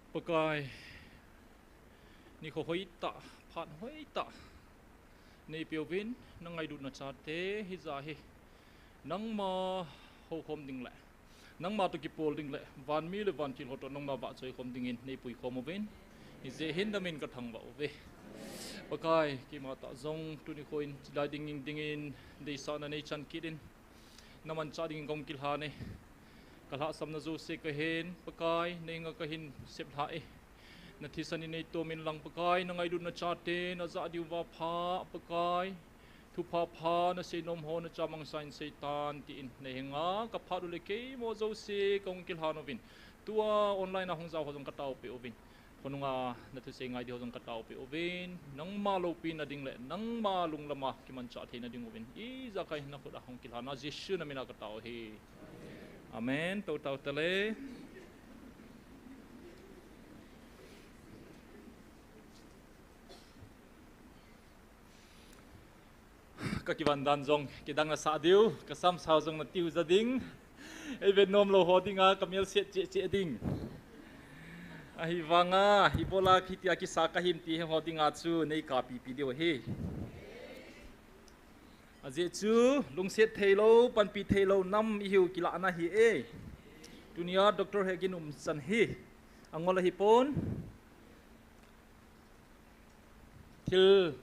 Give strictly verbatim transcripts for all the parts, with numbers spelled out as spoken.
Pakai, nikho hoitah, phat hoitah neipeuvin, nangailutna chate hijat hi nangma houkhom ding le nangma toh kipol ding le vanmi le vanthilho toh nangma vahchoi khom dingin neipui khom uvin, hijeh hin namin kathangvah uve. Pakai, keima tah jong tuni khoin chilai dingin, dingin deisahna neichan kit in, namanchah dingin kahung kilhan e. Kalhahsamna jouse kahen, Pakai, neinga kahin seplhah e. Nathisan in neitomin lang Pakai, nangailutna chate najah diuva pha Pakai, thupha pha naseinom ho nachamangsan seitan tin nahenga kaphat u le keimo jouse kahung kilhan uvin, tua online a hung jaoho jong kataopeh uvin, khonunga nathusei ngai diho jong kataopeh uvin, nangma loupina ding le nangma lunglama kimanchah theina ding uvin ijakai nakhut a hung kilhan a Jesu namina katao hi. Amen. Toutau tale. Kakivan dan jong kidang nasah diu, kasam sao jong natiu ja ding. Eivet nomlou ho dinga kamel set cheh cheh ding. Ahivanga ibola hitia kisa kahim ti ho dinga chu neikapipi diu ahi. Ajeh chu lungset theilou, panpi theilou nam ihiu kilahna hi e. Tunia Doctor Hegin umchan hi angol ahipon. Thil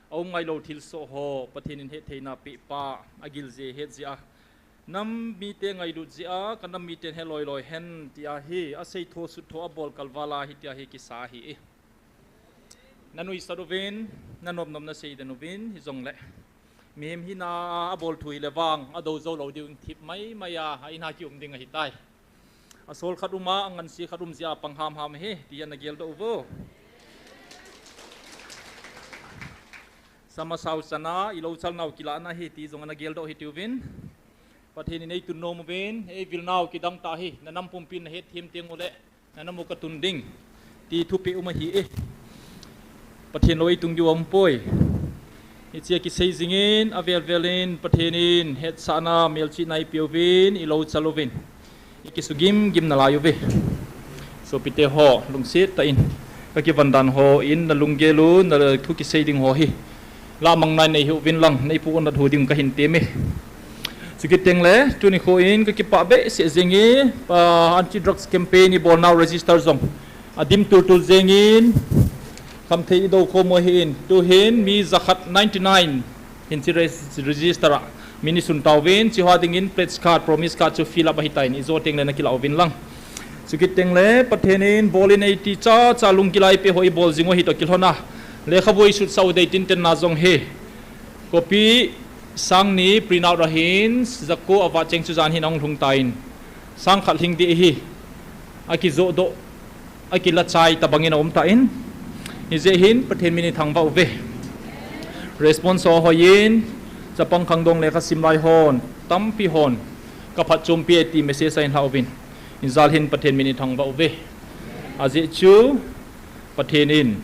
aum ngailou thilsoh ho Pathen in hettheina pehpa, agil jeh het jeh a, nam mite ngailut jeh a kanam miten he loiloi hen tia hi aseitho suttho abol kalvala hitia hi kisa ahi e. Nanuisat uvin, nanopnop nasei den uvin, hijongle mihem hina a abol thu hile vang adou joulou diu in thip maimai a, a in a kium ding ahitai. Asol khat um a, anganse khat um jeh a pang hamham ahi ti ana geldoh uvo. Sam asao chan a ilou chalnau kilahna ahi ti jong ana geldoh hitiuvin. Pathen in eitun nom uvin, eivilnau kidang tah hi, nanam pumpin nahetthem teng ule nanam u katun ding ti thupeh um ahi e. Pathen lou eitung diu aumpoi. Hichea kisei jingin avel vel in Pathen in hetsahna melchihna eipeuvin, ilou chal uvin, ikisugim gim nalai uve. Sopite ho, lungset tah in kakivan dan ho in nalunggel u, nathu kisei ding ho hi lahmang nai neihiuvin lang, neipuh u nathu ding kahin temme. Chukit tengle tuni kho in kakipah behseh jenge, anti drugs campaign ibolnau register jong adim tultul jengin, khamthei idou khom u ahin, tuhin mi jakhat, ninety nine hin chi register a min isun tauvin, chiho dingin pledge card, promise card chu fill up ahitan, ijo tengle nakilah uvin lang. Chukit tengle Pathen in bol in eiti chacha lungkilai peh ho ibol jing u ahi toh kilhon a, lekhabu isutsah u dei tinten na jong hi copy sangni print out ahin, jako avat cheng chu jan hin ahung lhung tan, sangkhat lhing ding ahi, akijohdoh, akilachai tobangin aumtan, hijeh hin Pathen min ithangvah uve. Response ho hoiyin, chapang khangdong lekha simlai hon tampi hon kaphatchompi e ti message ahin lhah uvin, hijeh hin Pathen min ithangvah uve. Ajeh chu Pathen in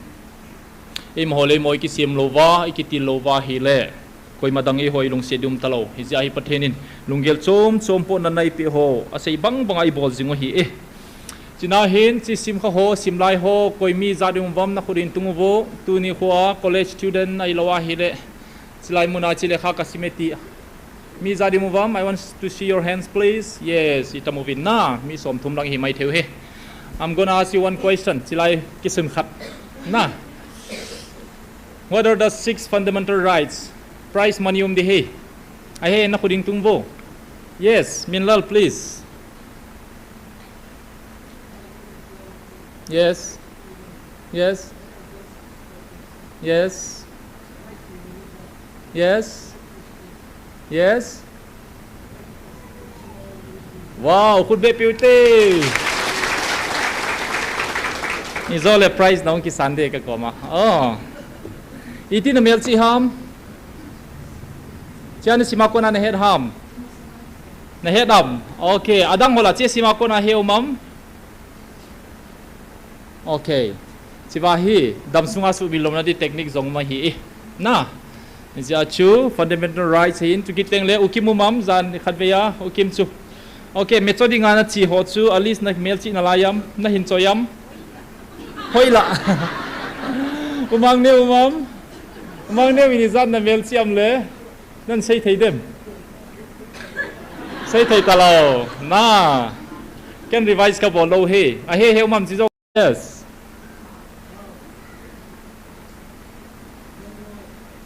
eimaho le eimo ikisemlouva, ikitillouva hile, koima dang eiho ilungset ding umtalou. Hijeh a hi Pathen in lunggel chom chom pohnatna eipeh ho asei bang banga ibol jing u ahi e. Chuna hin chi simkha ho, simlai ho, koi mi ja ding uvam nakhut in tung uvo, tuni khoa college student ahilou ahile, chilai muna chi lekha kasim e ti mi ja ding uvam, I want to see your hands please. Yes, itam uvin na, mi somthum lang ihi mai thei u hi. I'm gonna ask you one question, chilai kisun khat na. What are the six fundamental rights? Prize money um ding ahi. Ahe, nakhut in tung uvo. Yes, Minlal, please. Yes. Yes. Yes. Yes. Yes. Wow, khut beh peh u te. Ijole prize nahung kisan ding kakoma. Oh. Iti namelchih ham? Chia nasima kona nahet ham? Nahet am? Okay, adang ho la chia sima kona he um am? Okay. Chiva hi, damsunga suhmil louna ding technique jong um ahi e. Na. Hijeh chu fundamental rights ahin, chukit tengle U Kim um am, jan khatvei a, U Kim chu. Okay, mecho dinga nache ho chu, at least namelchih nalai am, nahin choi am? Hoilah. U Mangneo, U Mang. U Mangneo in ijat na melchih ham le. Nan sei thei dem. Sei thei talou. Na. Ken revise kabol lou hi. Ahe he um am chi jo. Yes.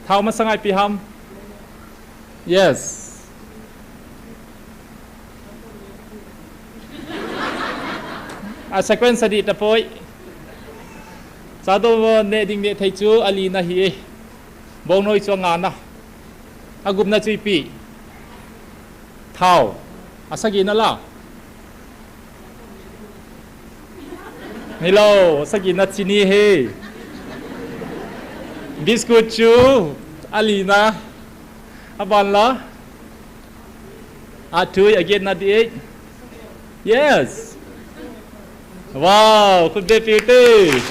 Thao masang a ipi ham. Yes. A sequence adih tapoi. Cha do neh ding neh thei chu ali na hi. Bongnoi chu anga na. Agupna chu ipi. Thao. Asagi na la. Hilou, asagi na chini hi. Biscuit chu ali na. Aban la. Athui, aget na di. Yes. Wow, khut be piu te.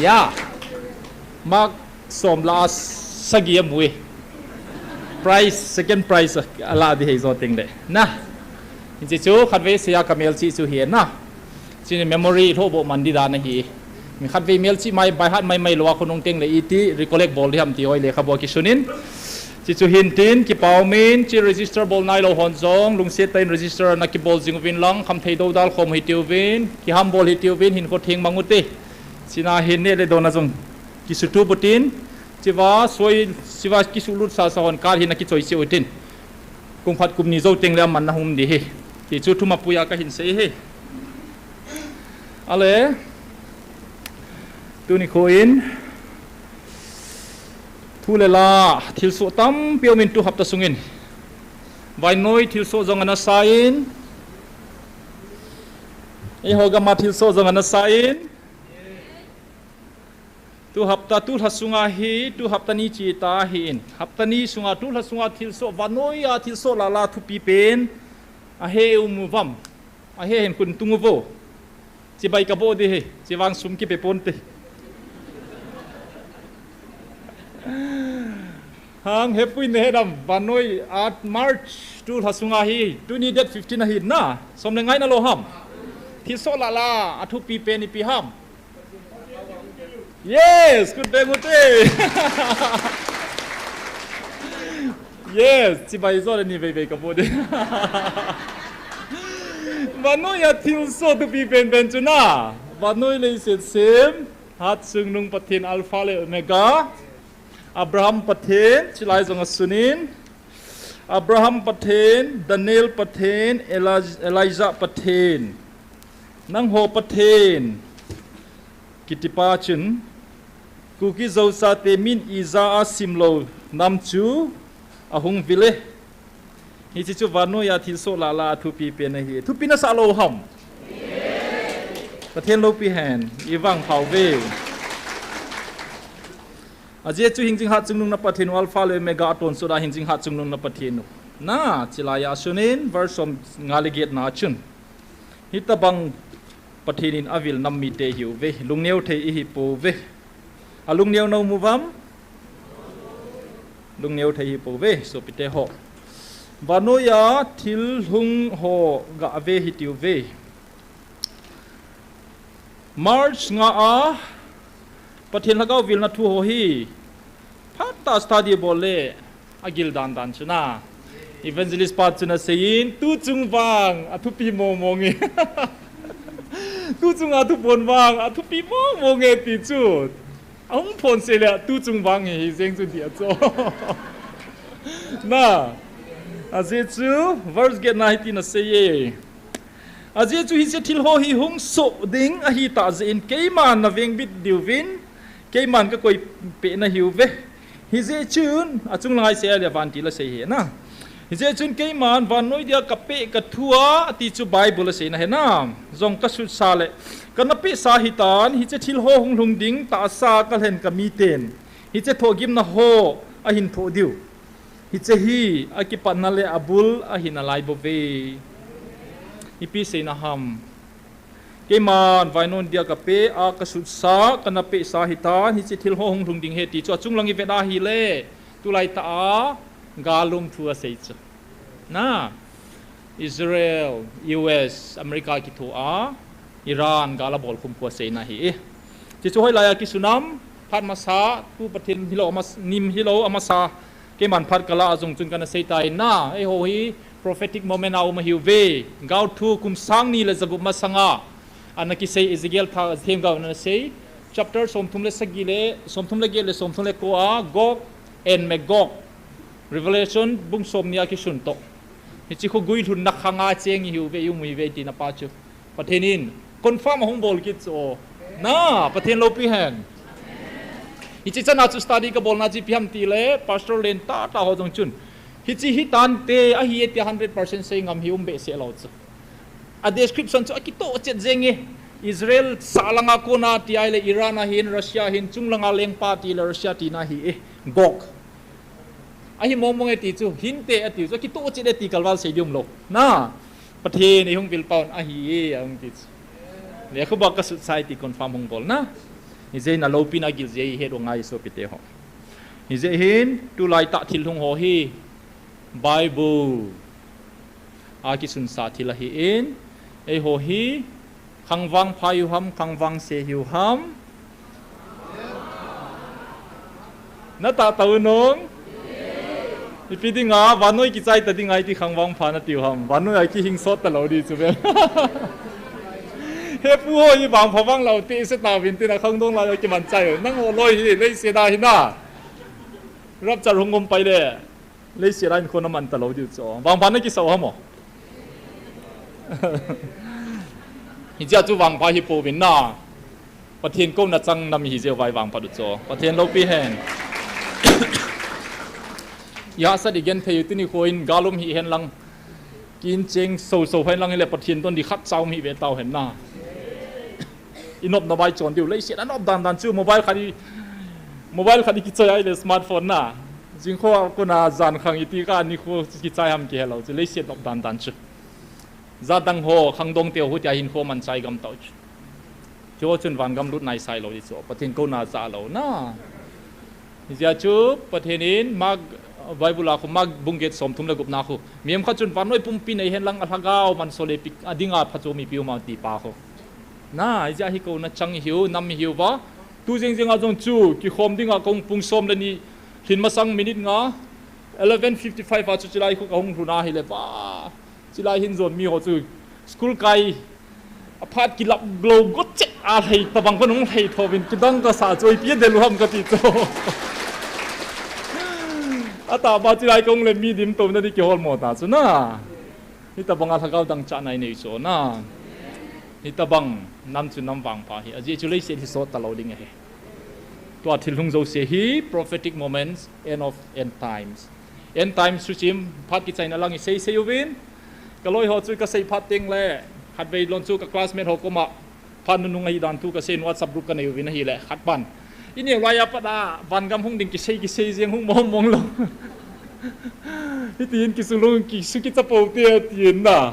Ya. Mark som la a sagi amu e. Prize, second prize ala di hei jo teng le. Na. Hiche chu khatvei seia ka melchih chu hi na. Chini memory lhoh boh man di dan ahi. Mi khatvei melchih mai by heart mai mai lou a khonung teng le iti recollect bol di ham ti hoi lekhabu a kisunin. Chi chu hin tin, kipa umin, chi register bol nailou hon jong, lungset tah in register na kibol jing uvin lang, khamthei dodal khom hiti uvin, kiham bol hiti uvin, hinkho theng mang ute. China hin neh le don a jong kisutup utin, chiva soi, chiva kisulut sasa hon kal hin akichoi cheh utin. Kum khat kum ni jou teng le aman na hum di hi. Ti chu thum a puia kahin sei hi. Ale, tuni kho in, thu le la, thilsoh tampi umin tu hapta sungin. Vannoi thilsoh jong ana sa in. Eiho gam a thilsoh jong ana sa in. Tu hapta, tu lha sunga hi, tu hapta ni chi ta hi in. Hapta ni sunga, tu lha sunga thilsoh, vannoi a thilsoh la la thupi pen. Ahe um uvam. Ahe hin khun tung uvo. Chibai kaboh di hi, chivang sum kipe ponte. Hang hepui ne hedam, vannoi a March tu lha sunga hi, tuni date fifteen ahi na, som le nga na lou ham. Thilsoh la la, athupi pen ipi ham. Yes, khut beng ute. Yes, chibai jo le ni vei vei kaboh di. Vannoi a thilsoh thupi pen pen chu na. Vannoi leiset sem, Hatchungnung Pathen Alpha le Omega. Abraham Pathen, chilai jong asunin. Abraham Pathen, Daniel Pathen, Elijah Pathen. Nangho Pathen. Kitipa chun, Kuki Zo chate min ija a simlou nam chu ahung vil e. Hiche chu vannoi a thilsoh la la a thupi pen ahi. Thupi nasah lou ham. Pathen loupi hen, ivang phau ve. Ajeh chu hingjing Hatchungnung na Pathen u Alpha le Omega a tonsot a hingjing Hatchungnung na Pathen u. Na, chilai a sunin, verse som nga le get na chun. Hitabang Pathen in avil nam mite hiuve, lungneo thei ihi pouve. Alungneo nom uvam? Lungneo thei ihi pouve, sopite ho. Vannoi a thil hung ho gave hitiuve. March nga a Pathen Lhagao vilna thu ho hi phatah study bol le agil dan dan chu na. Evangelist pa chun aseiyin, tu chung vang athupi mong mong e. Tu chung a thupon vang athupi mong mong e ti chu. Ahung phon se le tu chung vang hi hi jeng chu dia chu. Na. Ajeh chu verse get na hitin aseiye. Ajeh chu hiche thil ho hi hung soh ding ahitah jeh in keiman na vengbit diuvin, keiman kakoi peh nahiuve. Hijeh chun, achung lang a isei a le vantil asei hi na. Hijeh chun keiman vannoi dia kapeh kathu a, ati chu Bible aseina hi na. Jong kasutsa le, kana pehsa hitan, hiche thil ho hung lhung ding tahsa kalhen kamiten. Hiche thohgimna ho ahin thoh diu. Hiche hi akipatna le abul ahi nalai bouve. Ipi seina ham. Keiman vannoi dia kapeh a kasutsa, kana pehsa hitan, hiche thil ho hung lhung ding ahi ti chu achung lang ivet a ahile, tulai tah a, galum thu asei chu. Na, Israel, U S, America kitho a, Iran gal a bolkhum khu aseina hi e. Hichu hoilai a kisun ham, phat masa, tu Pathen hilou, amas-, nim hilou, amasa, keiman phat kala a jong chun kana sei tai na, eiho hi prophetic moment a um ahiuve, gaothu kum sang ni le jagup masanga, ana kisei Ezekiel tha, themgao ana sei, chapter somthum le sagi le, somthum le get le somthum le ko a, Gog and Magog, Revelation bung somni a kisun toh. Hiche khu guilhunna khanga cheng ihiuve, i um ihiuve tina pa chu. Pathen in confirm ahung bol kit chu. Na, Pathen loupi hen. Hiche chana chu study kabolna chu ipi ham tile, Pastor Len tata ho jong chun, hiche hitante ahi e tia hundred percent sei ngam hi um behseh lou chu. A description chu akitoh chet jeng e. Israel sah langa kona ti ahile Iran ahin, Russia ahin, chung langa lengpa tile Russia tina ahi e. Gog. Ahi mong mong e ti chu, hinte ati chu, akitoh chet e ti kalval sei ding umlou. Na, Pathen in eihung vil pau ahi e, ahung ti chu. Lekhabu a kasut sai ti confirm hung bol na. Hijeh in aloupina gil jeh hi het u ngai sopite ho. Hijeh hin, tulai tah thil hung ho hi, Bible a kisunsa thil ahi in, eiho hi, khangvang pha hiu ham, khangvang se hiu ham. Na tah tah u nong. Ipi dinga, vannoi kichai ta dinga iti khangvang pha natiu ham. Vannoi a kihing sot talou di chu vel. He pu ho hi vangpha vang lou ti se tauvin tina khangdong lai a kiman chai. Nangho loi hi, leiset a hi na. Rapture hung um pai le. Leiset a hin khon aman talou diu chu. Vangpha na kisau ham o. Hijeh a chu vangpha hi pouvin na. Pathen kouna chang nam hi jeh uva i vangphat u chu. Pathen loupi hen. I hahsat i genthei u tuni khoin gal um hi hen lang. Kin cheng so so hen lang hile Pathen don di khat cha um hi ve tau hen na. I nop na bai chon diu leiset a nop dan dan chu mobile khat i, mobile khat i kichai ahile smartphone na. Jingkho a kona jan khang iti ka ni kho kichai ham kihelou chu leiset nop dan dan chu. Jat dang ho khangdong teu hu tia hin kho man chai gam tau chu. Chu chun vangam lut nai sai lou di chu. Pathen kouna cha lou na. Hijeh a chu Pathen in Mark, Bible a khu Mark bung get somthum le gupna khu. Mihem khat chun vannoi pumpi nei hen lang a lhagao man sole pi, a dinga phachomi piu ma ti pa khu. Na, hijeh a hi kouna chang ihiu, nam ihiu va. Tu jing jing a jong chu, kikhom dinga kong pung som le ni, lhin masang minute nga, eleven fifty-five a chu chilai khu kahung lhun ahile va. Chilai hin jon mi ho chu school kai a phat kilap lou got chet a lhei tabang kon hung lhei thovin kidang kasa chu ipi del u ham kati chu. Atah ba chilai kong le mi dim to na di kihol mo ta chu na. Hitabang a lhagao dang cha nai nei chu na. Hitabang nam chu nam vangpha hi. Ajeh chu leiset hi sot talou ding ahi. Tua thil hung jouse hi prophetic moments, end of end times. End times chu chim, phat kichaina lang i sei sei uvin. Ka loi ho chu ka sei phat teng le, khatvei lon chu ka classmate ho koma, phat nunung ahi dan thu ka sei in WhatsApp group ka nei uvin ahile, khat pan. I neo lai a pat a, vangam hung ding kisei kisei jeng hung mong mong lou. Hitin kisu lung kisu kicha pou te tin na.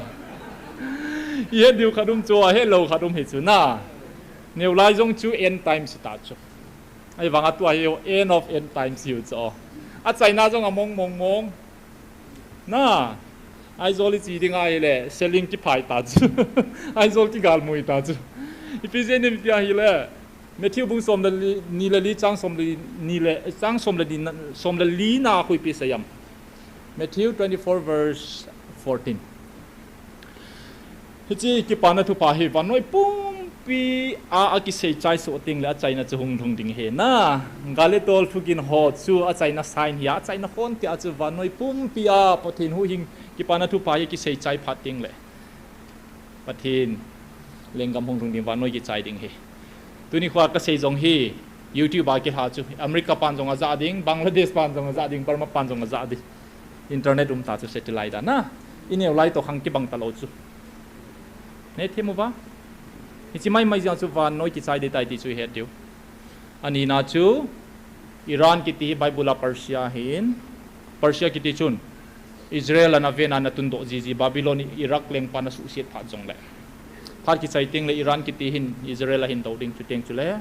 I het diu khat um chu, a het lou khat um hi chu na. Neo lai jong chu end times ta chu. Ahivang a tua hi end of end times hiu chu. Achaina jong among mong mong. Na. Aizawl i chi ding ahile, selling kiphai ta chu. Aizawl kigalmui ta chu. Ipi jeh inem tia ahile. Matthew bung som le li, ni le li chang som le ni le, chang som le ni na, som le li na khu ipi sei am. Matthew twenty-four verse fourteen. Hiche kipana thupha hi vannoi pumpi a, akisei chai soh teng le achaina chu hung lhung ding ahi na. Gal le tol thugin ho chu achaina sign hi a, achaina khon tia chu vannoi pumpi a Pathen huhhing kipana thupha hi kisei chai phat teng le Pathen lenggam hung lhung ding, vannoi kichai ding ahi. Tuni khoa kasei jong hi YouTube a kilha chu, America pan jong aja ding, Bangladesh pan jong aja ding, Burma pan jong aja ding. Internet um ta chu satellite a na. I neo lai toh khang kibang talou chu. Nei them uva. Hiche mai mai jeng chu vannoi kichai ding tai ti chu i het diu. Anina chu Iran kiti hi Bible a Persia ahin. Persia kiti chun Israel ana ven a ana tundoh jiji, Babylon, Iraq lengpa ana suhset phat jongle. Phat kichai teng le Iran kiti hin Israel ahin dou ding, chuteng chule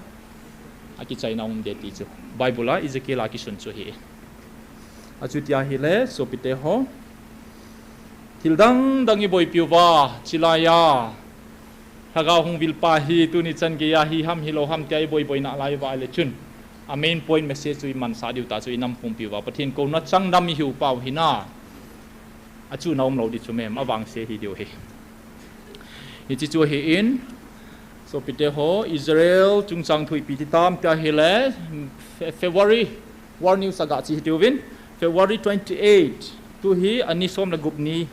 akichaina um ding ti chu. Bible a Ezekiel a kisun chu ahi. Achuti ahile, sopite ho. Thil dang dang i boipiu va, chilai a. Lhagao hung vilpa hi tuni chan geiya hi ham hilou ham tia i boiboi nalai uva ahile chun, a main point message chu i mansah diu ta chu i nam pumpi uva Pathen kouna chang nam i hiu pau hi na. Achu na umlou di chu mem, avangse hi diu hi. Hiche chu ahin, sopite ho, Israel chungchang thu ipi ti tam tia ahile, Fe-, February, World News a ga che hitiuvin, February twenty-eight, tu hi ani som le gup ni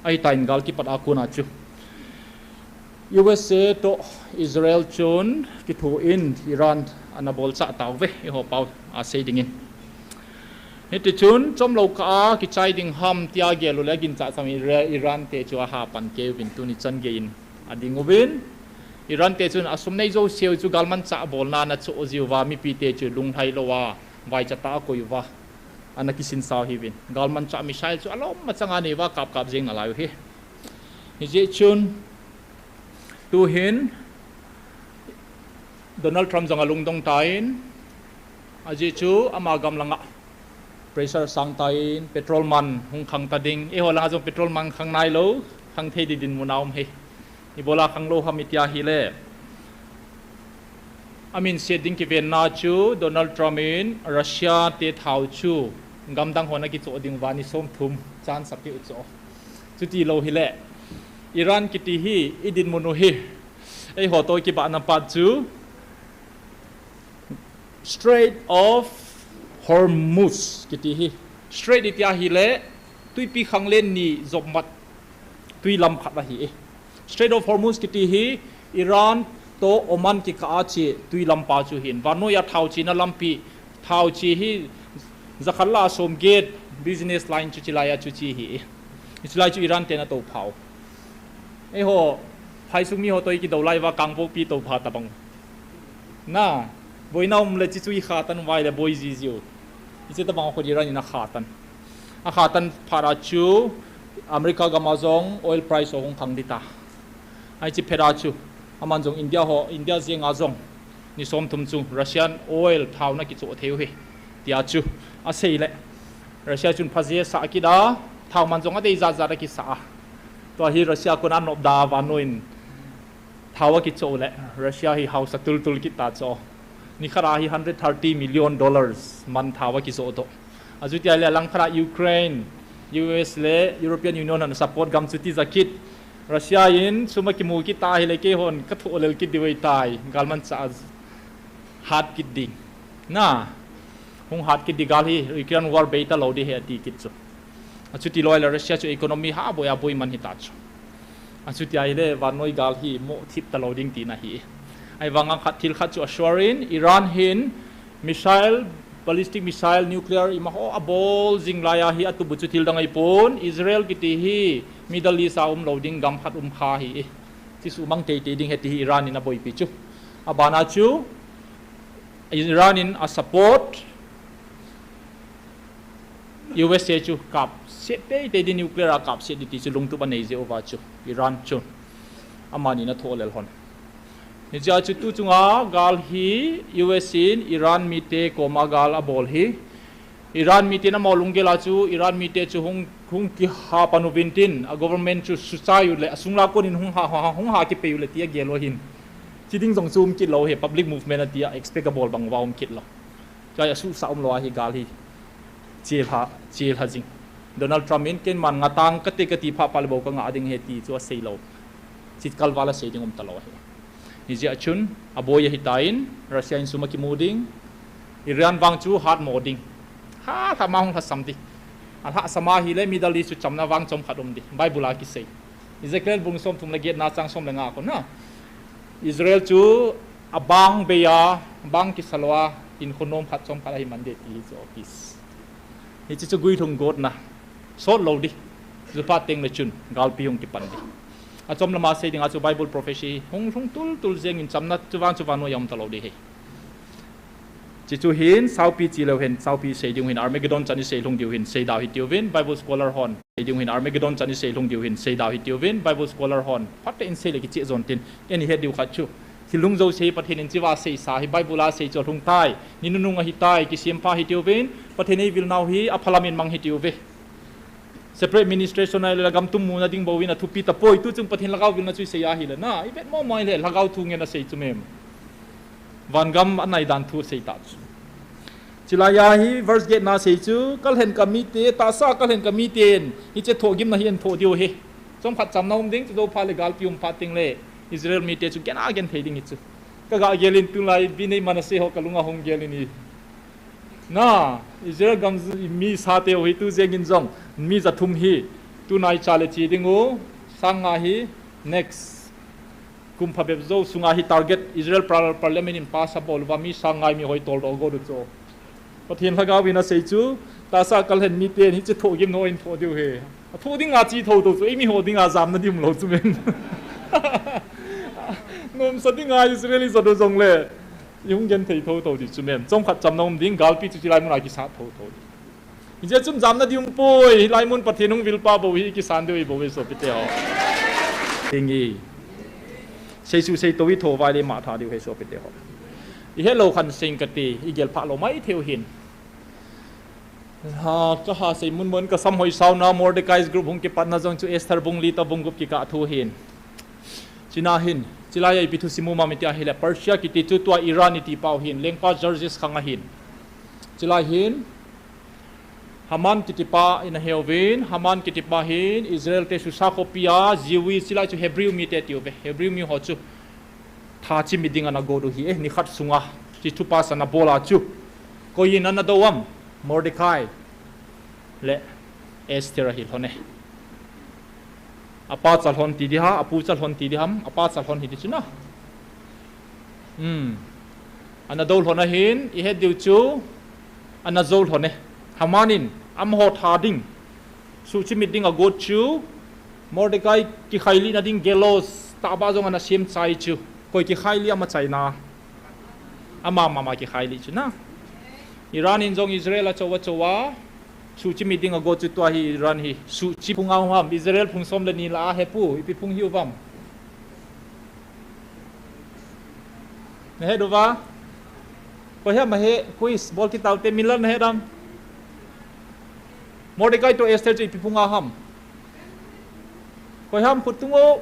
ahitan gal kipat a kona chu U S A toh Israel chun kitho in Iran ana bolchah tauve, eiho pao a sei dingin. Hitichun, chomlou kah a kichai ding ham tia gel u le aginchat chang Ira-, Iran te chu aha pan keuvin tuni chan geiyin ading uvin. Iran te chun asum nei jouseu chu galmanchah bolna ana choh jiuva mipite chu lunglhai louva, vaicha tah a akoi uva, ana kisinsau hiuvin. Galmanchah missile chu alom machanga aneiuva kap kap jeng nalai u hi. Hijeh chun, tuhin Donald Trump jong alungdong tan, ajeh chu ama gam langa pressure sang tan, petrol man hung khang ta ding, eiho langa jong petrol man khang nailou, khang thei di dinmun a um hi. Ibola khanglou ham itia ahile, amin set ding kivenna chu Donald Trump in Russia te thao chu gamdang hon akichoh dinguva ni somthum chance apeh u chu. Chuti lou hile, Iran kiti hi i dinmun u hi, eiho toh kibahna pat chu Strait of Hormuz kiti hi. Strait itia ahile, twipi khanglen ni jopmat twi lam khat ahi e. Strait of Hormuz kiti hi Iran toh Oman kikah a che twi lampa chu ahin. Vannoiya thao chena lampi, thao che hi jakhat lah a somget business line chu chilaiya chu che ahi e. Chulai chu Iran ten atophau. Eiho, phaisung miho toh ikidou lai uva Kangpokpi topha tabang. Na, boina um le chuchu ikhatan uva ahile boi jijiu. Hiche tabang khu Iran in akhatan. Akhatan phat a chu America gam a jong oil price ho hung khang ding ta. Hiche phat a chu, aman jong India ho, India jenga jong ni somthum chu Russian oil thao ana kichoh thei u ahi, tia chu asei le, Russia chun phaje sah kit a, thao man jong adei jat jat akisah a. Tua hi Russia kona anop da a vannoiyin thao akichoh u le, Russia hi hausa tultul kit ta chu. Nikhat a hi hundred thirty million dollars man thao akijoh doh. Achuti ahile alangkhat a Ukraine, U S le European Union hon support gam chu tija kit. Russia in sum akimu kit ta ahile keihon kathoh lel kit diu ahitai, galmanchah hat kit ding. Na, hung hat kit ding gal hi, Ukraine war bei talou ding ahi ati kit chu. Achuti lou ahile Russia chu economy ha boi a boi man hita chu. Achuti ahile vannoi gal hi moh thip talou ding tina ahi. Ahivanga khat thil khat chu asure in, Iran hin missile, ballistic missile, nuclear imaho abol jing laiya hi atup u chu thil dang ahipon, Israel kiti hi Middle East a umlou ding gam khat um kha ahi. Chu sumang teitei ding ahi ti hi Iran in aboipi chu. Abana chu Iran in asupport U S A chu kapset teitei ding, nuclear a kapset ding ti chu lungtup anei jeh uva chu Iran chu amani athoh lel hon. Hichea chu tu chunga gal hi U S in Iran mite koma gal abol hi Iran miten amaho lunggel a chu Iran mite chu hung, hung kiha pan uvin tin, a government chu suchai u le, asung lah a konin hung ha, ha, hung ha kipei u le tia gel u ahin. Chiding jong chu um kit lou ahi, public movement atia expect abol bang uva um kit lou. Chua asuhsah umlou ahi gal hi. Chelha, chelha jing. Donald Trump in keiman ngatang kate kati phat phat le bou kangah ding ahi ti chu asei lou. Chitkal val asei ding um talou ahi. Hijeh chun, aboi ahitan, Russia in sum akimu ding, Iran vang chu hatmo ding. Halhah ma hung lhasam ding. Alhahsam ahile Middle East chu chamna vang chomkhat um ding. Bible a kisei. Ezekiel bung somthum le getna chang som le nga a kon na. Israel chu abang bei a, bang kisa lou a, hinkho nom khat chomkhat ahi man ding ti hi chu office. Hiche chu guilhung gotna. Sot lou ding. Ju phat teng le chun, galpi hung kipan ding. Achom lama sei dinga chu Bible prophecy hung, hung tultul jengin chamna chu vang chu vannoi a um talou ding ahi. Chuche chu hin, saupi che leu hen, saupi sei diu hin, Armageddon chan isei lhung diu hin, seidau hitiuvin, Bible scholar hon. Sei diu hin, Armageddon chan isei lhung diu hin, seidau hitiuvin, Bible scholar hon. Phatah in sei le kicheh jon tin, eini het diu khat chu. Thil lhung jouse hi Pathen in hichea seisa hi, Bible a sei chu alhung tai, ni nunung ahitai, kisempha hitiuvin, Pathen eivilnau hi aphalam in mang hitiuve. Separate administration ahile gam tum muna ding bou in athupi tapoi, tu chung Pathen lhagao vilna chu isei ahile na, ivet mo mo le lhagao thu ngen asei chu mem. Van gam anai dan thu asei ta chu. Chulai a hi verse get na sei chu, kalhen ka mite, tahsa kalhen ka miten, hiche thohgimna hi einthoh diu ahi. Chomkhat chamna um ding, chujou phat le galpi um phat teng le, Israel mite chu gena gen thei ding hi chu. Ka ga gel in tulai, Binei Manasseh ho ka lunga hung gel in hi. Na, Israel gam mi sa te ho hi tu jeng in jong, mi ja thum hi, tunai cha le chi ding u, sang nga hi, next. Kum phabep jou sunga hi target Israel par-, parliament in pass abol uva mi sang nga mi hoi tol doh go du cho. Pathen lhagao in asei chu, tahsa kalhen miten hiche thohgimna einthoh diu ahi. Athoh ding a chi tho tho chu, eimi ho ding a jamna ding um lou chu men. Nomsa ding a Israel i jat u jong le, i hung gen thei tho tho di chu men. Chomkhat chamna um ding, galpi chu chulai mun a kisat tho tho di. Hijeh chun jamna ding um poi, hilai mun Pathen hung vil pa bou hi kisan diu ahi bou ve sopite ho. Tingi. Sei su sei to i tho vai le ma tha diu ahi sopite ho. I helou khan sing kati, i gel pha lou mai thei u hin. Ha, ka ha sei mun mun ka sam hoi sau na Mordecai's group hung kipatna jong chu Esther bung li ta bung gup kikah thu hin. Chuna hin, chulai a ipi thusim um am iti ahile, Persia kiti chu tua Iran iti pau hin, lengpa Xerxes khang ahin. Chulai hin, Haman kiti pa in ahe uvin, Haman kiti pa hin, Israel te Susa khopi a, Jewish, chulai chu Hebrew mite tiu ve, Hebrew mi ho chu. Tha chimit ding ana go du hi, eh, nikhat sunga, chi thu pa sa ana bol a chu. Koi in ana do am, Mordecai. Le Esther ahi lhon e. Apa cha lhon ti di ha, apu cha lhon ti di ham, apa cha lhon hi di chu na. Hmm. Ana do lhon ahin, i het diu chu, ana jou lhon e. Haman in, amaho tha ding. Suhchimit ding agot chu, Mordecai kikhailih na ding gallows, tahbeh jong ana sem chai chu. Koi kikhailih ama chaina. Ama mama kikhailih chu na. Iran in jong Israel a chou a chou a. Suhchimit ding agot chu tua hi Iran hi. Suhchi phung a um ham. Israel phung som le ni la a hepu. Ipi phung hi uvam. Na het uva. Koi ham ahe. Quiz. Bol kit tau te min la na het am. Mordecai to Esther chu ipi phung a ham. Koi ham khut tung u.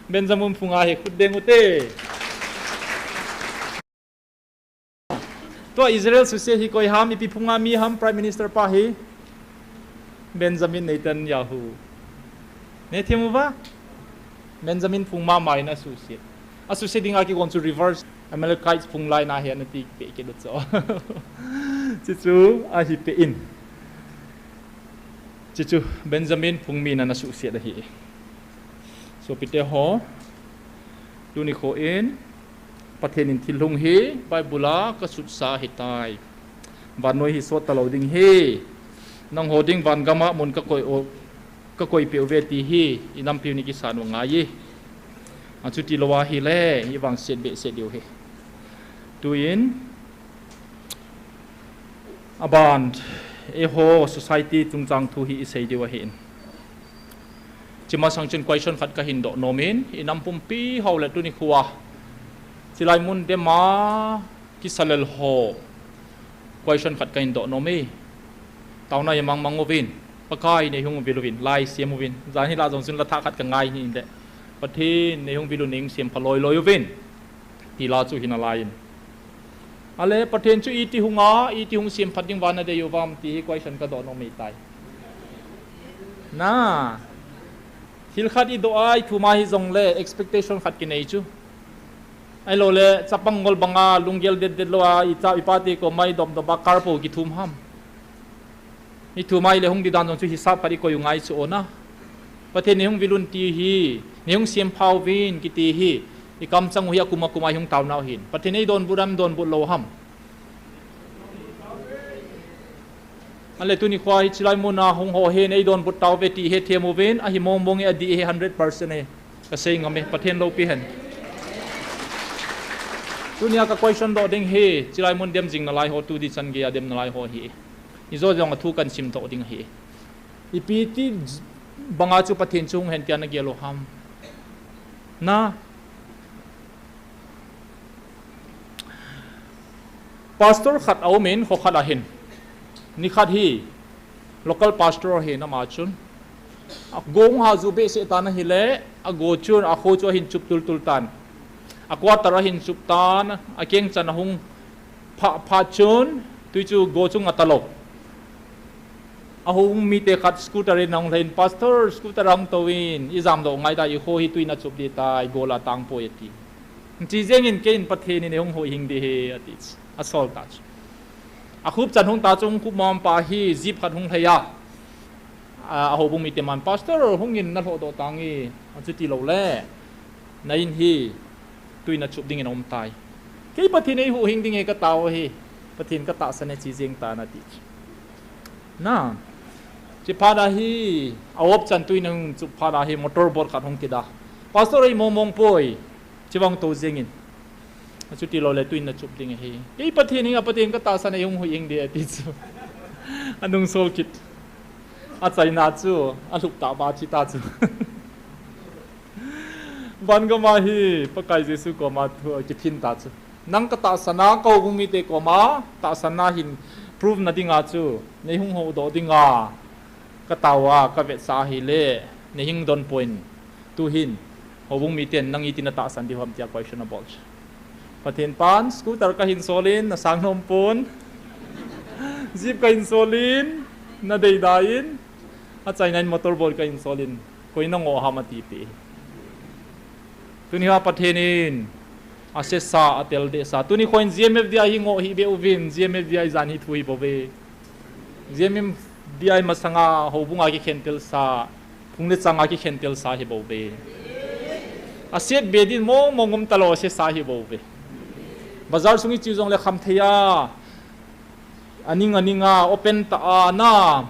Benjamin phung a hi khut deng u te. Tua Israel suse hi koi ham, ipi phunga mi ham, Prime Minister pa hi? Benjamin Netanyahu. Ne thim uva? Benjamin phung mama in asuse. Asuse dinga kigon chu reverse Amalekites phung lai na hi ana ti pe kit u cho. Chuchu ahi pe in. Chuchu Benjamin phung mi in ana suse ahi. Sopite ho. Tuni kho in. Pathen in thil hung hi Bible a ka sutsa ahitai. Vannoi hi sot talou ding hi. Nangho ding van gam a mun ka koi u, ka koi peh uve ti hi i nampiu in i kisan u angai e. Achuti lou ahile i vangset behseh diu hi. Tuin aban eiho society chungchang thu hi i sei diu ahin. Chima sang chun question khat ka hin doh nom in, i nam pumpi ho le tuni kho a. Chilai mun dem a kisa lel ho. Question khat ka hin doh nom e. Taona i mang mang uvin. Pakai nei hung vil uvin, lai siam uvin. Jan hi la jong chun la thah khat ka ngai hi in le. Pathen nei hung vil un nei hung siam pha loi loi uvin. Ti la chu hi nalai in. Ale Pathen chu iti hung a, iti hung siam phat ding vang na dei uvam ti hi question ka doh nom e tai. Na. Thil khat i doh a, i thum a hi jong le expectation khat kinei chu. Ahilou le, chapang ngol banga, lunggel det det lou a, i cha, i pa te koma i dom dom a, car po kithum ham. I thum a i le hung di dan jong chu hisap khat i koi u ngai chu o na. Pathen nei hung vil un ti hi, nei hung siam pha uvin kiti hi, i kamchang u hi akum akum a i hung taona u hin. Pathen ei donbut am, donbut lou ham. Ale tuni kho hi chilai mun a hung ho hin ei donbut tauve ti hi hethem uvin, ahi mong mong e, adih e, hundred percent e. Ka sei ngam e, Pathen loupi hen. Tunia ka question doh ding hi, chilai mun dem jing nalai ho, tu di chan gei a dem nalai ho hi. I jo jong a thu kan sim doh ding hi. Ipi ti banga chu Pathen chu hung hen tia na gel u ham. Na. Pastor khat a um in, kho khat a hin. Ni khat hi, local pastor hi nama chun. Go hung ha ju behseh tan ahile, ago chun akho chu ahin chup tultul tan. A quarter ahin chup tan, akeng chan ahung pha, pha chun, tui chu go chu nga talou. Ahung mite khat scooter in ahung lhai in, "Pastor, scooter ahung tou in, ijam lou ngai da, ikho hi tui in achup ding tai, go la tang poi," ati. Hiche jeng in kei in Pathen in eihung huhhing ding ahi, ati. Asol ta chu. Akhup chan hung ta chu, hung khup mama pa hi jeep khat hung lhai a. A, ahoubung mite man, "Pastor, hung in, nalhoh doh tange, achuti lou le. Na in hi, tui in achup ding in aum tai. Kei Pathen in eihuhhing ding e, katao hi. Pathen katahsan e, che jeng tan," ati. Na, che phat a hi, a op chan tui in ahung chup phat a hi, motor boat khat hung kida. "Pastor, ei mong mong poi. Che vang tou jeng in. Achuti lou le tui in nachup ding ahi. Kei Pathen in, a Pathen katahsan e, eihung huhhing ding," ati chu. Anung sol kit. Achaina chu, alhup ta ba chi ta chu. Van gam a hi, Pakai Jesu koma thu, kiphin ta chu. Nang katahsan a, kahoubung mite koma, tahsanna hin prove na ding a chu, neihung hou doh ding a, katao a, kavetsah ahile, neihing don poi. Tuhin, houbung miten, nang iti natahsan diu ham tia question abol chu. Pathen pan, scooter kahin sol in, nasang nom pon. Jeep kahin sol in, nadei da in. Achaina in motor boat kahin sol in. Koi in nangoh ham ati peh. Tuni a Pathen in, asesa, atel dehsa. Tuni kho in G M F D I hi ngoh hih beh uvin, G M F D I jan hi thu hi bou ve. G M F D I masanga houbung a kikhentel sa, phung le chang a kikhentel sa hi bou ve. Aset be din mong mong um talou, asesa hi bou ve. Bazar sung i che jong le kham thei a. Aning aning a, open ta a na.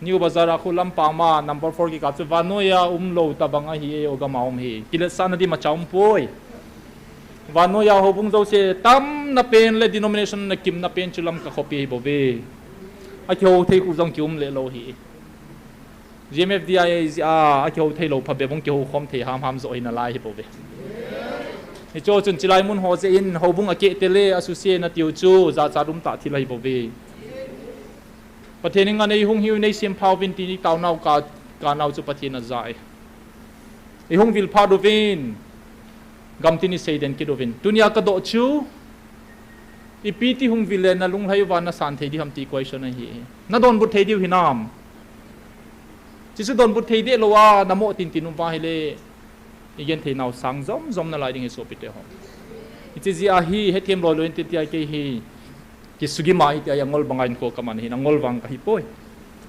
New Bazar a khu lam pang ma, number four kikap chu vannoi a um lou tabang ahi e, o gam a um hi. Kiletsahna di macha um poi. Vannoi a houbung jouse tamna pen le denomination na kimna pen chu Lamka khopi hi bou ve. Akihou thei khu jong kium le lou hi. G M F D I a, akihou thei lou phabep hung kihou khom thei ham ham jo hi nalai hi bou ve. Hicho chun chilai mun ho jeh in houbung akeh te le asuse na tiu chu jachat um tah thil ahi bou ve. Pathen in ngan eihung hiu nei sem phau vin ti ni tao nau ka, ka nau chu Pathen aja e. Eihung vil phat uvin, gam tin i seiden kit uvin. Tunia kadoh chu, ipi ti hung vil le nalunglhai uva nasan thei di ham ti question ahi. Nadonbut thei diu hinam. Chuchu donbut thei deh lou a, namoh tin tin uva ahile, i gen thei nau sang jom jom nalai ding hi sopite ho. Hiche jeh a hi, hethem loi loi inte tia kei hi. Kisugim a hitia ngol banga in kho kaman hi, nangol vang kahi poi.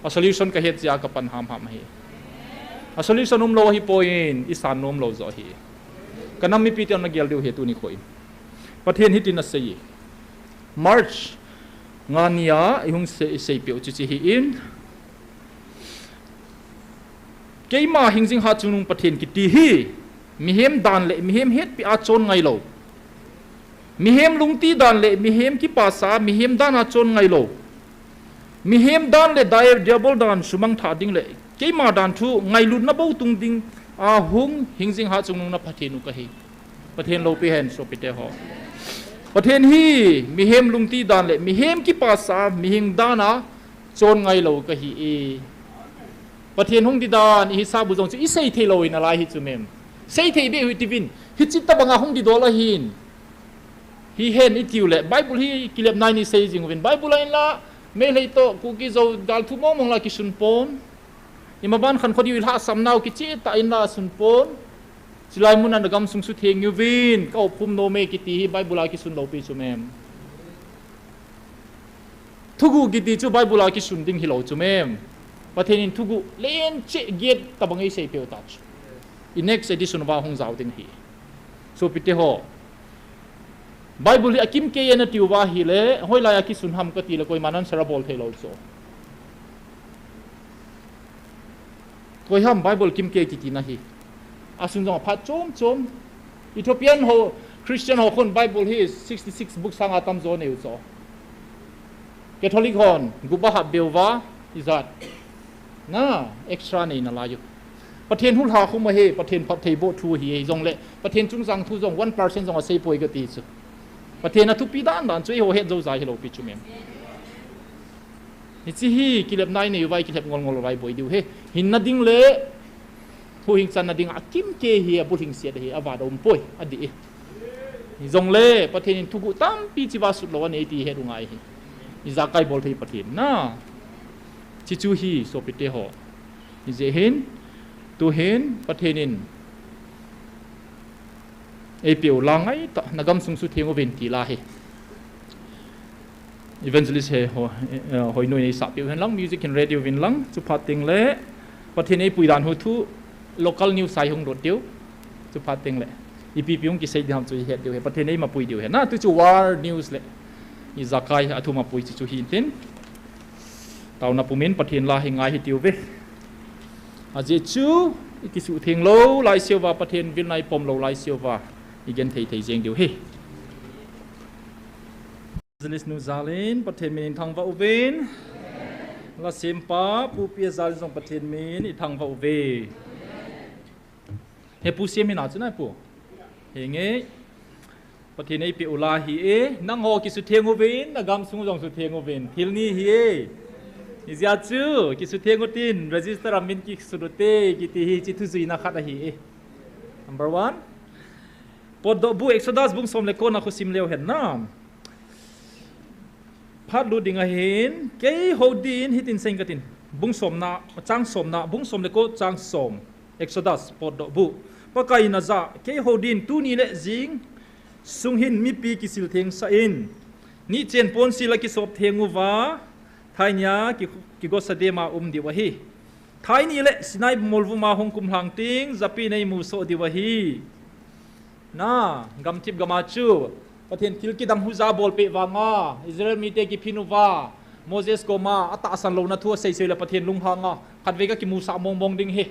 A solution kahet jeh a kapan ham ham ahi. A solution um lou ahi poi in, i san nom lou jo ahi. Ka nam mipi ten nagel diu ahi tuni kho in. Pathen hitin asei e. March nga ni a, i hung sei, sei peh u chu hiche hi in. Keima hingjing hatchungnung Pathen kiti hi, mihem dan le mihem hetpi a chon ngailou. Mihem lungti dan le mihem kipasa, mihem dan a chon ngailou. Mihem dan le dia-, diabol dan sumang tha ding le keima dan thu ngailutna bou tung ding a hung hingjing hatchungnung na Pathen u kahi. Pathen loupi hen sopite ho. Pathen hi mihem lungti dan le mihem kipasa, mihem dan a chon ngailou kahi e. Pathen hung di dan, i hisap u jong chu i sei thei lou in alai hi chu mem. Sei thei beh u hite uvin. Hiche tabang a hung di dol ahin. Hihen i tiu le, Bible hi kilep nai ni sei jing uvin. Bible a inla, Meitei toh, Kuki Zo, gal thu mong mong la kisun pon. Ima ban khan kho diu i lhahsam nau kicheh tah in la sun pon. Chilai mun a na gam sung sutheng uvin, ka opkhum nom e kiti hi Bible a kisun loupi chu mem. Thuguh kiti chu Bible a kisun ding hilou chu mem. Pathen in thuguh lencheh get tabang eisei peh u ta chu. I next edition uva hung jao ding ahi. Sopite ho. Bible hi akimkei e nati uva ahile, hoilai a kisun ham kati le koiman answer abol thei lou chu. Koi ham Bible kimkei kiti na hi. Asun jong aphat chom chom. Ethiopian ho, Christian ho khun Bible hi sixty six book sang a tam jo anei u chu. Catholic hon, gup ahap beh uva, ijat. Na, extra nei nalai u. Pathen hulha khum ahi, Pathen phattheiboh thu ahi, hijongle, Pathen chungchang thu jong one percent jong asei poi kati chu. Pathen a thupi dan dan chu eiho het jou jai hilou pi chu mem. Hiche hi kilepna inei uva ikilep ngol ngol uva iboi diu ahi. Hinna ding le huhhing channa ding a kimkei hi, abulhingset ahi, avada umpoi, adih e. Hijongle Pathen in thuguh tampi chea sutlou anei ti het u ngai ahi. Ijakai bol thei Pathen na. Hiche chu hi sopite ho. Hijeh hin, tuhin Pathen in eipeh u la ngaitah, nagamsung sutheng uvin ti la ahi. Evangelist he ho, eh, hoinoi in eisahpeh u hen lang, music hin ready uvin lang, chuphat tengle Pathen eipui dan u thu local news a ihung lut diu. Chuphat tengle ipi ipi hung kisei ding ham chu ihet diu ahi, Pathen eimapui diu ahi. Na, tu chu world news le ijakai athum apui chu chu hintin. Taona pumin Pathen la hi ngai hitiuve. Ajeh chu ikisuhtheng lou laiseuva, Pathen vilna ipom lou laiseuva, igenthei thei jeng diu ahi. Evangelist nu jal in Pathen min in thangvah uvin. Lasempa Pu P S jal in jong Pathen min in ithangvah uve. He Pu Siam hina chu na Pu. Henge. Pathen eipeh u la ahi e, nangho kisutheng uvin, nagamsung jong sutheng uvin. Thil ni ahi e. Hijeh chun, kisutheng utin, register a min kisut ute, kiti hi hiche thujuina khat ahi e. Number one. Potdohbu Exodus bung som le ko na khu sim leu hen na. Phat lut ding ahin, keiho din hitin seiyin katin. Bung somna, chang somna, bung som le ko chang som. Exodus, Potdohbu. Pakai in ajah, keiho din tuni le jing sung hin mipi kisil thengsah in, nihchen ponsil akisop theng uva, thaini a ki, kigosa dem a um diu ahi. Thaini le Sinai molvum a hung kumlhang teng, japi in eimusoh diu ahi. Na, gamthip gam a chu Pathen thil kidang huja abolpeh vanga Israel mite kiphin uva, Moses koma atahsan louna thu asei sei le Pathen lunghang a, khatvei kakimusah mong mong ding ahi.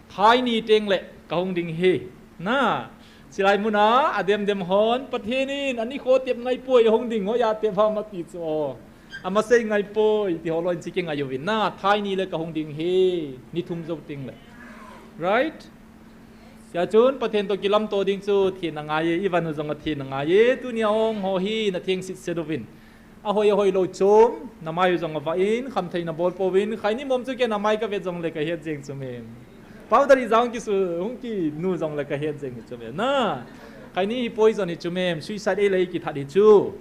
Thaini tengle kahung ding ahi. Na, chulai mun a adem dem hon, Pathen in anikho tep ngaipoi, ahung ding hoiya tep ham ati chu o. Amasei ngaipoi, ti ho loi in chu kingai uvin. Na, thaini le kahung ding ahi. Ni thum jou tengle. Right? Hijeh chun Pathen toh kilamto ding chu thenna ngai e, ivan u jong athenna ngai e, tunia hung ho hi natheng sitset uvin. Ahoi ahoi lou chom, namai u jong avah in, khamthei nabol pouvin, khaini mom chu kei namai kavet jongle kahet jeng chu mem. Powder ija hung kisu, hung kinu jongle kahet jeng chu mem. Na, khaini hi poison hi chu mem, suicide eile kithat hi chu.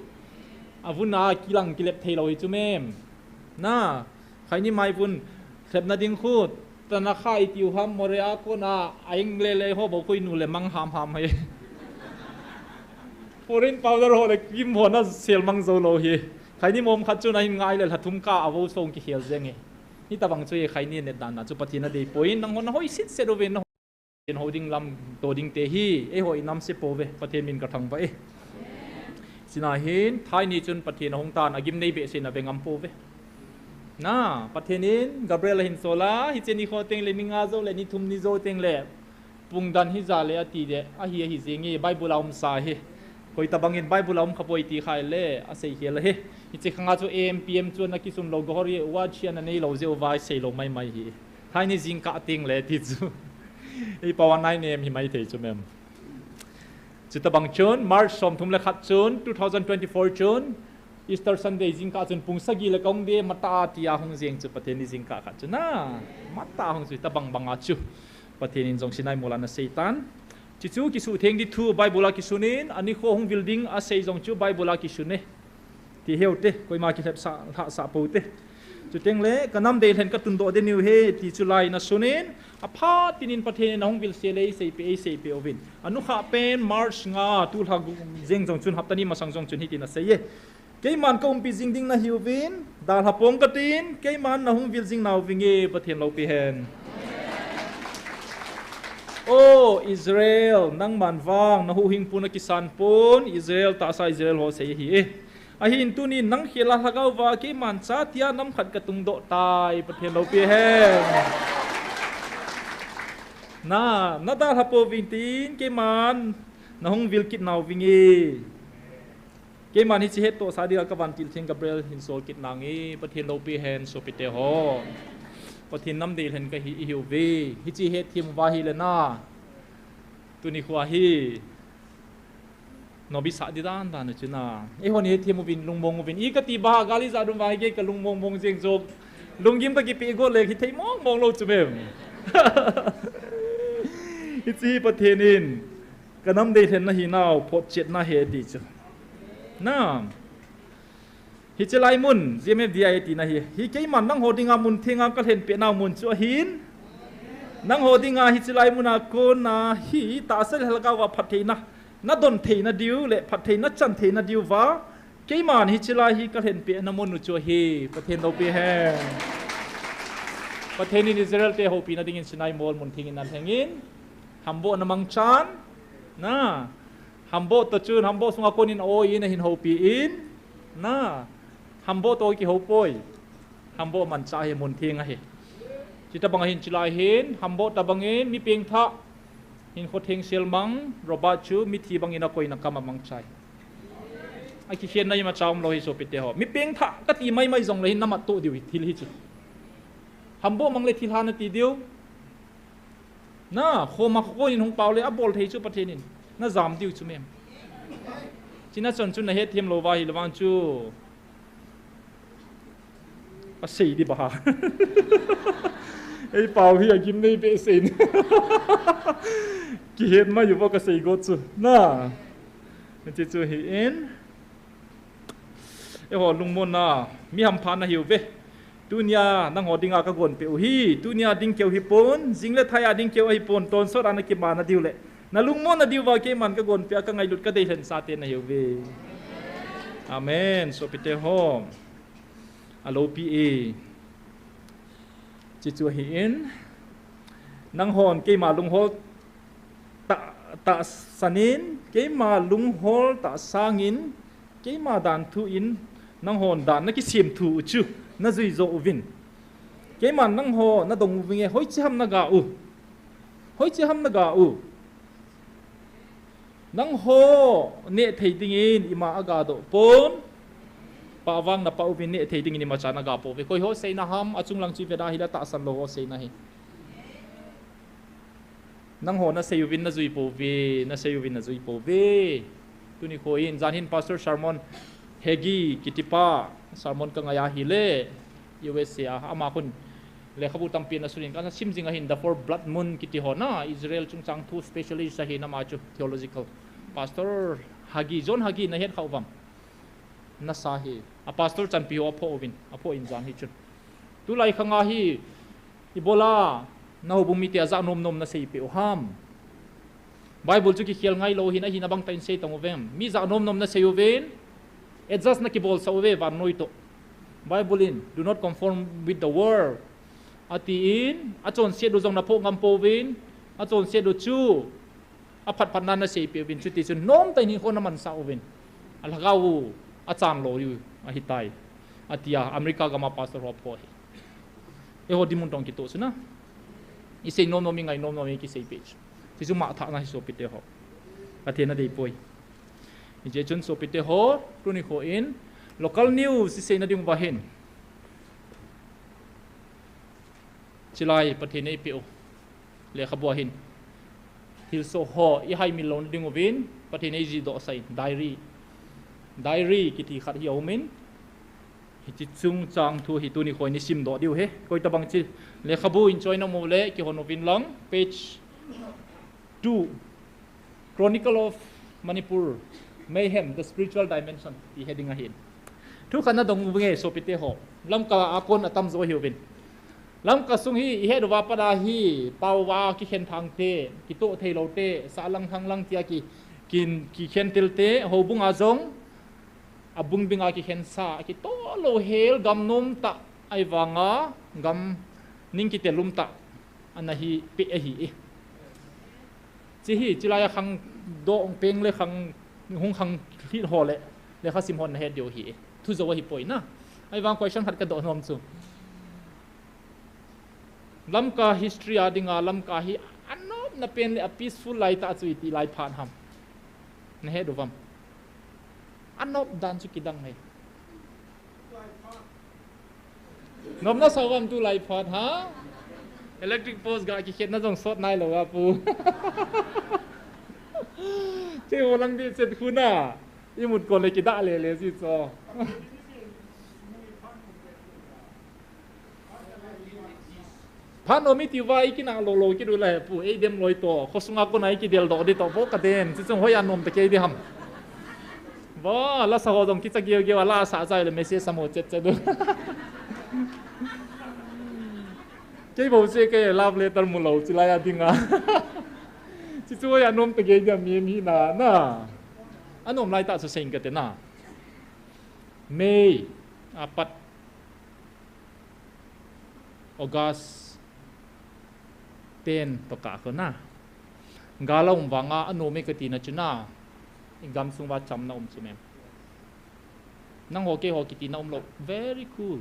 Avun a kilang kilep thei lou hi chu mem. Na, khaini maivun lhepna ding khu, Tanakha itiu ham, Moreh a kona, a eng le le ho bou khu inu le mang ham ham hi. Foreign powder ho le cream ho na sel mang jou lou hi. Khaini mom khat chun ahin ngai le lha thum kah a vo song kikhel jeng hi. Hitabang chu hi khaini net dan na chu Pathen adei poi, nangho nahoi sitset uvin na. Pathen hou ding lamto ding te hi, eiho inam se pouve, Pathen min kathangvah e. Chuna hin, thaini chun Pathen ahung tan, agimnei behseh in ave ngam pouve. Na, Pathen in Gabriel ahin sol a, hiche nikho tengle ni nga jou le, ni thum ni jou tengle, pung dan hija le ati de, ahi ahi jeng e, Bible a umsa hi. Hoitabang in Bible a um khapoi ti kha le, asei khel ahi. Hiche khang a chu A M P M chu ana kisun lou, Gohori, Watch ana nei lou jeh uva, sei lou mai mai hi. Thaini jingkah tengle ti chu. Ei pao a nine A M hi maithei chu mem. Chutabang chun March somthum le khat chun, two thousand twenty-four chun, Easter Sunday jingkah chun pung sagi le kahung de, matah a tia hung jeng chu Pathen ni jingkah khat chu na. Matah a hung chu tabang bang a chu. Pathen in jong Sinai mol a ana sei tan. Chuchu kisuhtheng ding thu Bible a kisun in, anikho hung vil ding asei jong chu Bible a kisun e. Ti heu te, koima kilhepsah, lhahsah pou te. Chutengle, kanam deilhen katundoh ding ahi, ti chu lai in asun in, aphat in Pathen in ahung vilse le eiseipeh, eiseipeh uvin. Anukhah pen March nga, tulha jeng jong chun, hapta ni masang jong chun hitin asei e. Keiman kaumpi jing ding nahiuvin, dalha pong katin, keiman nahung vil jing nauvinge, Pathen loupi hen. O Israel, nangman vang, nahuhhingpu nakisan pon, Israel tahsa Israel ho sei ahi e. Ahin tunin nang khel a lhagao uva keiman chatia nam khat katungdoh tai, Pathen loupi hen. Na, nadalha pouvin tin, keiman nahung vil kit nauvinge. Keiman hiche hettohsa dinga kavantil theng Gabriel hin sol kit nange, Pathen loupi hen sopite ho. Pathen nam deilhen kahi ihiuve, hiche hetthem uva ahile na. Tuni khoa hi. Nobi sa di dan dan chu na. Eihon hethem uvin, lungmong uvin. I kati ba gal ijat um va hi kei kalungmong mong jeng jong. Lunggim kakipe got le hithei mong mong lou chu mem. Hiche hi Pathen in kanam deilhenna hinau photchetna ahi ti chu. Na. Hiche lai mun, G M F D I tina hi. Hi keiman nangho dinga mun thenga kalhenpeh nau mun chu ahin. Nangho dinga hiche lai muna kona hi tahsa le lhagao a phattheina nadon theina diu le phattheina chan theina diuva. Keiman hiche lai hi kalhenpeh na mun u chu ahi. Pathen loupi hen. Pathen in Israel te houpina dingin Sinai mol mun thengin alhengin. Hamboh na mangchan. Na. Hamboh toh chun, hamboh sunga konin a-oi in ahin houpi in. Na. Hamboh toh kihou poi. Hamboh manchah hi mun theng ahi. Chuti bang ahin chulai hin, hamboh tabangin, mi pengthah. Hinkho thengsel mang, Robert chu, mithi bangin akoina kam a mangchai. Akikhenna imacha umlou hi sopite ho. Mi pengthah, kati maimai jongle hin namat toh diu hi, thil hi chu. Hamboh mang le thilha nati diu. Na, khoma konin hung pao le abol thei chu Pathen in. Najam diu chu mem. Chuna chon chu nahethem louva ahile vang chu. Asei di ba. Ei pao hi agim nei behseh in. Kihet mai uva kasei got chu. Na. Hiche chu hi in. Eiho lungmonna, mi hampha nahiuve. Tunia nangho dinga kagonpeh u hi, tunia ding keu hipon, jing le thai a ding keu ahipon, tonsot a nakimana diu le. Nalungmonna diuva keiman kagonpeh a kangailut kadeilhen sate nahiuve. Amen. Sopite ho. Aloupi e. Hiche chu ahi in. Nanghon keima lunghol ta, tahsan in, keima lunghol tahsangin, keima danthu in, nanghon dan nakisem thu u chu, najui jo uvin. Keiman nangho nadong uvinge, hoiche ham naga u. Hoiche ham naga u. Nangho neh thei dingin ima agadoh pon. Pah vang napah uvin neh thei dingin imacha nagapouve. Koiho seina ham, achung lang chu iveda hile tahsan lou ho seina hi. Nangho nasei uvin najui pouve, nasei uvin najui pouve. Tuni kho in, jan hin Pastor Sermon Hagi kitipa, sermon kangai ahile, U S A a, ama khun lekhabu tampi ana sunin, kana sim jing ahin, The Four Blood Moon kiti ho na, Israel chungchang thu specialist ahin ama chu, theological. Pastor Hagi, John Hagi, nahet kha uvam. Nasa hi, a pastor chanpi ho aphoh uvin, aphoh in jan hi chun. Tulai khanga hi, ibola, na houbung mite ajah nom nom naseipeh u ham. Bible chu kikhel ngailou hin, ahina bangtah in sei tang uvem. Mi jah nom nom nasei uvin, adjust nakibolsah uve vannoi toh. Bible in, do not conform with the world. Atin, achonset u jong naphoh ngam pouvin, achonset u chu, aphat phat na naseipeh uvin, chuti chun nomtah in hinkho namansah uvin. Alhagao u, achan lou u, ahitai. Atia, America gama pastor ho aphoh hi. Eiho dinmun tong kitoh chu na. Isei nom nom, ingai nom nom, ikiseipeh chu. Hichu mangthahna hi sopite ho. Pathen in adei poi. Hiche chun sopite ho, tuni kho in, local news isei nading uva hin. Chulai Pathen in eipeh u. Lekhabu a hin. Thilsoh ho, ihaimil louna ding uvin, Pathen in eijih dohsah in, diary. Diary kiti khat hi aumin. Hiche chungchang thu hi tuni kho in isim doh diu ahi. Koitabang chu lekhabu in choi namu le kihon uvin lang, page two, Chronicle of Manipur, Mayhem, The Spiritual Dimension, ti heading ahin. Thu khat nadong uvinge sopite ho. Lamka a kon atamjo ahiuvin. Lamka sung hi ihet uva pat a hi, paova kikhen thangte, kitoh theilou te, sahlang thanglang tia ki, kin, kikhen til te, houbung a jong, abung bing a kikhensa, kitoh louhel, gam nomtah, ahivanga, gam ning kitel umtah, ana hipeh ahi e. Hiche hi, chulai a khangdoh peng le khang, hung khang lhit ho le, lekhasim hon nahet diu ahi e. Thu jou ahipoi na. Ahivang question khat kadoh nom chu. Lamka history a dinga Lamka hi anopna pen le a peaceful laitah chu iti lai phat ham. Nahet uvam. Anop dan chu kidang ahi. Nopna sa uvam tulai phat ha? Electric post ga kikhetna jong sot nailou a pu. Keiho lang di chet khu na. Imut kon le kidah lele ji cho. Phat nom iti uva ikinah lou lou kit u le pu, eidem loi to, khosunga kona ikidel doh di to, vo kaden, chuchung hoiya nom ta kei di ham. Vo, lasa ho jong kicha geu geu a lasa jai le message samo chet chet u. Kei bou che kei love letter mu lou, chilai a dinga. Chuchu hoiya nom ta kei di ham, mi, mi na, na. Anom lai ta chu seng kate na. May, apat. August ten to kah khu na. Gal a um vanga anom e kati na chu na. I gamsung uva chamna um chu mem. Nangho keiho kiti na um lou. Very cool.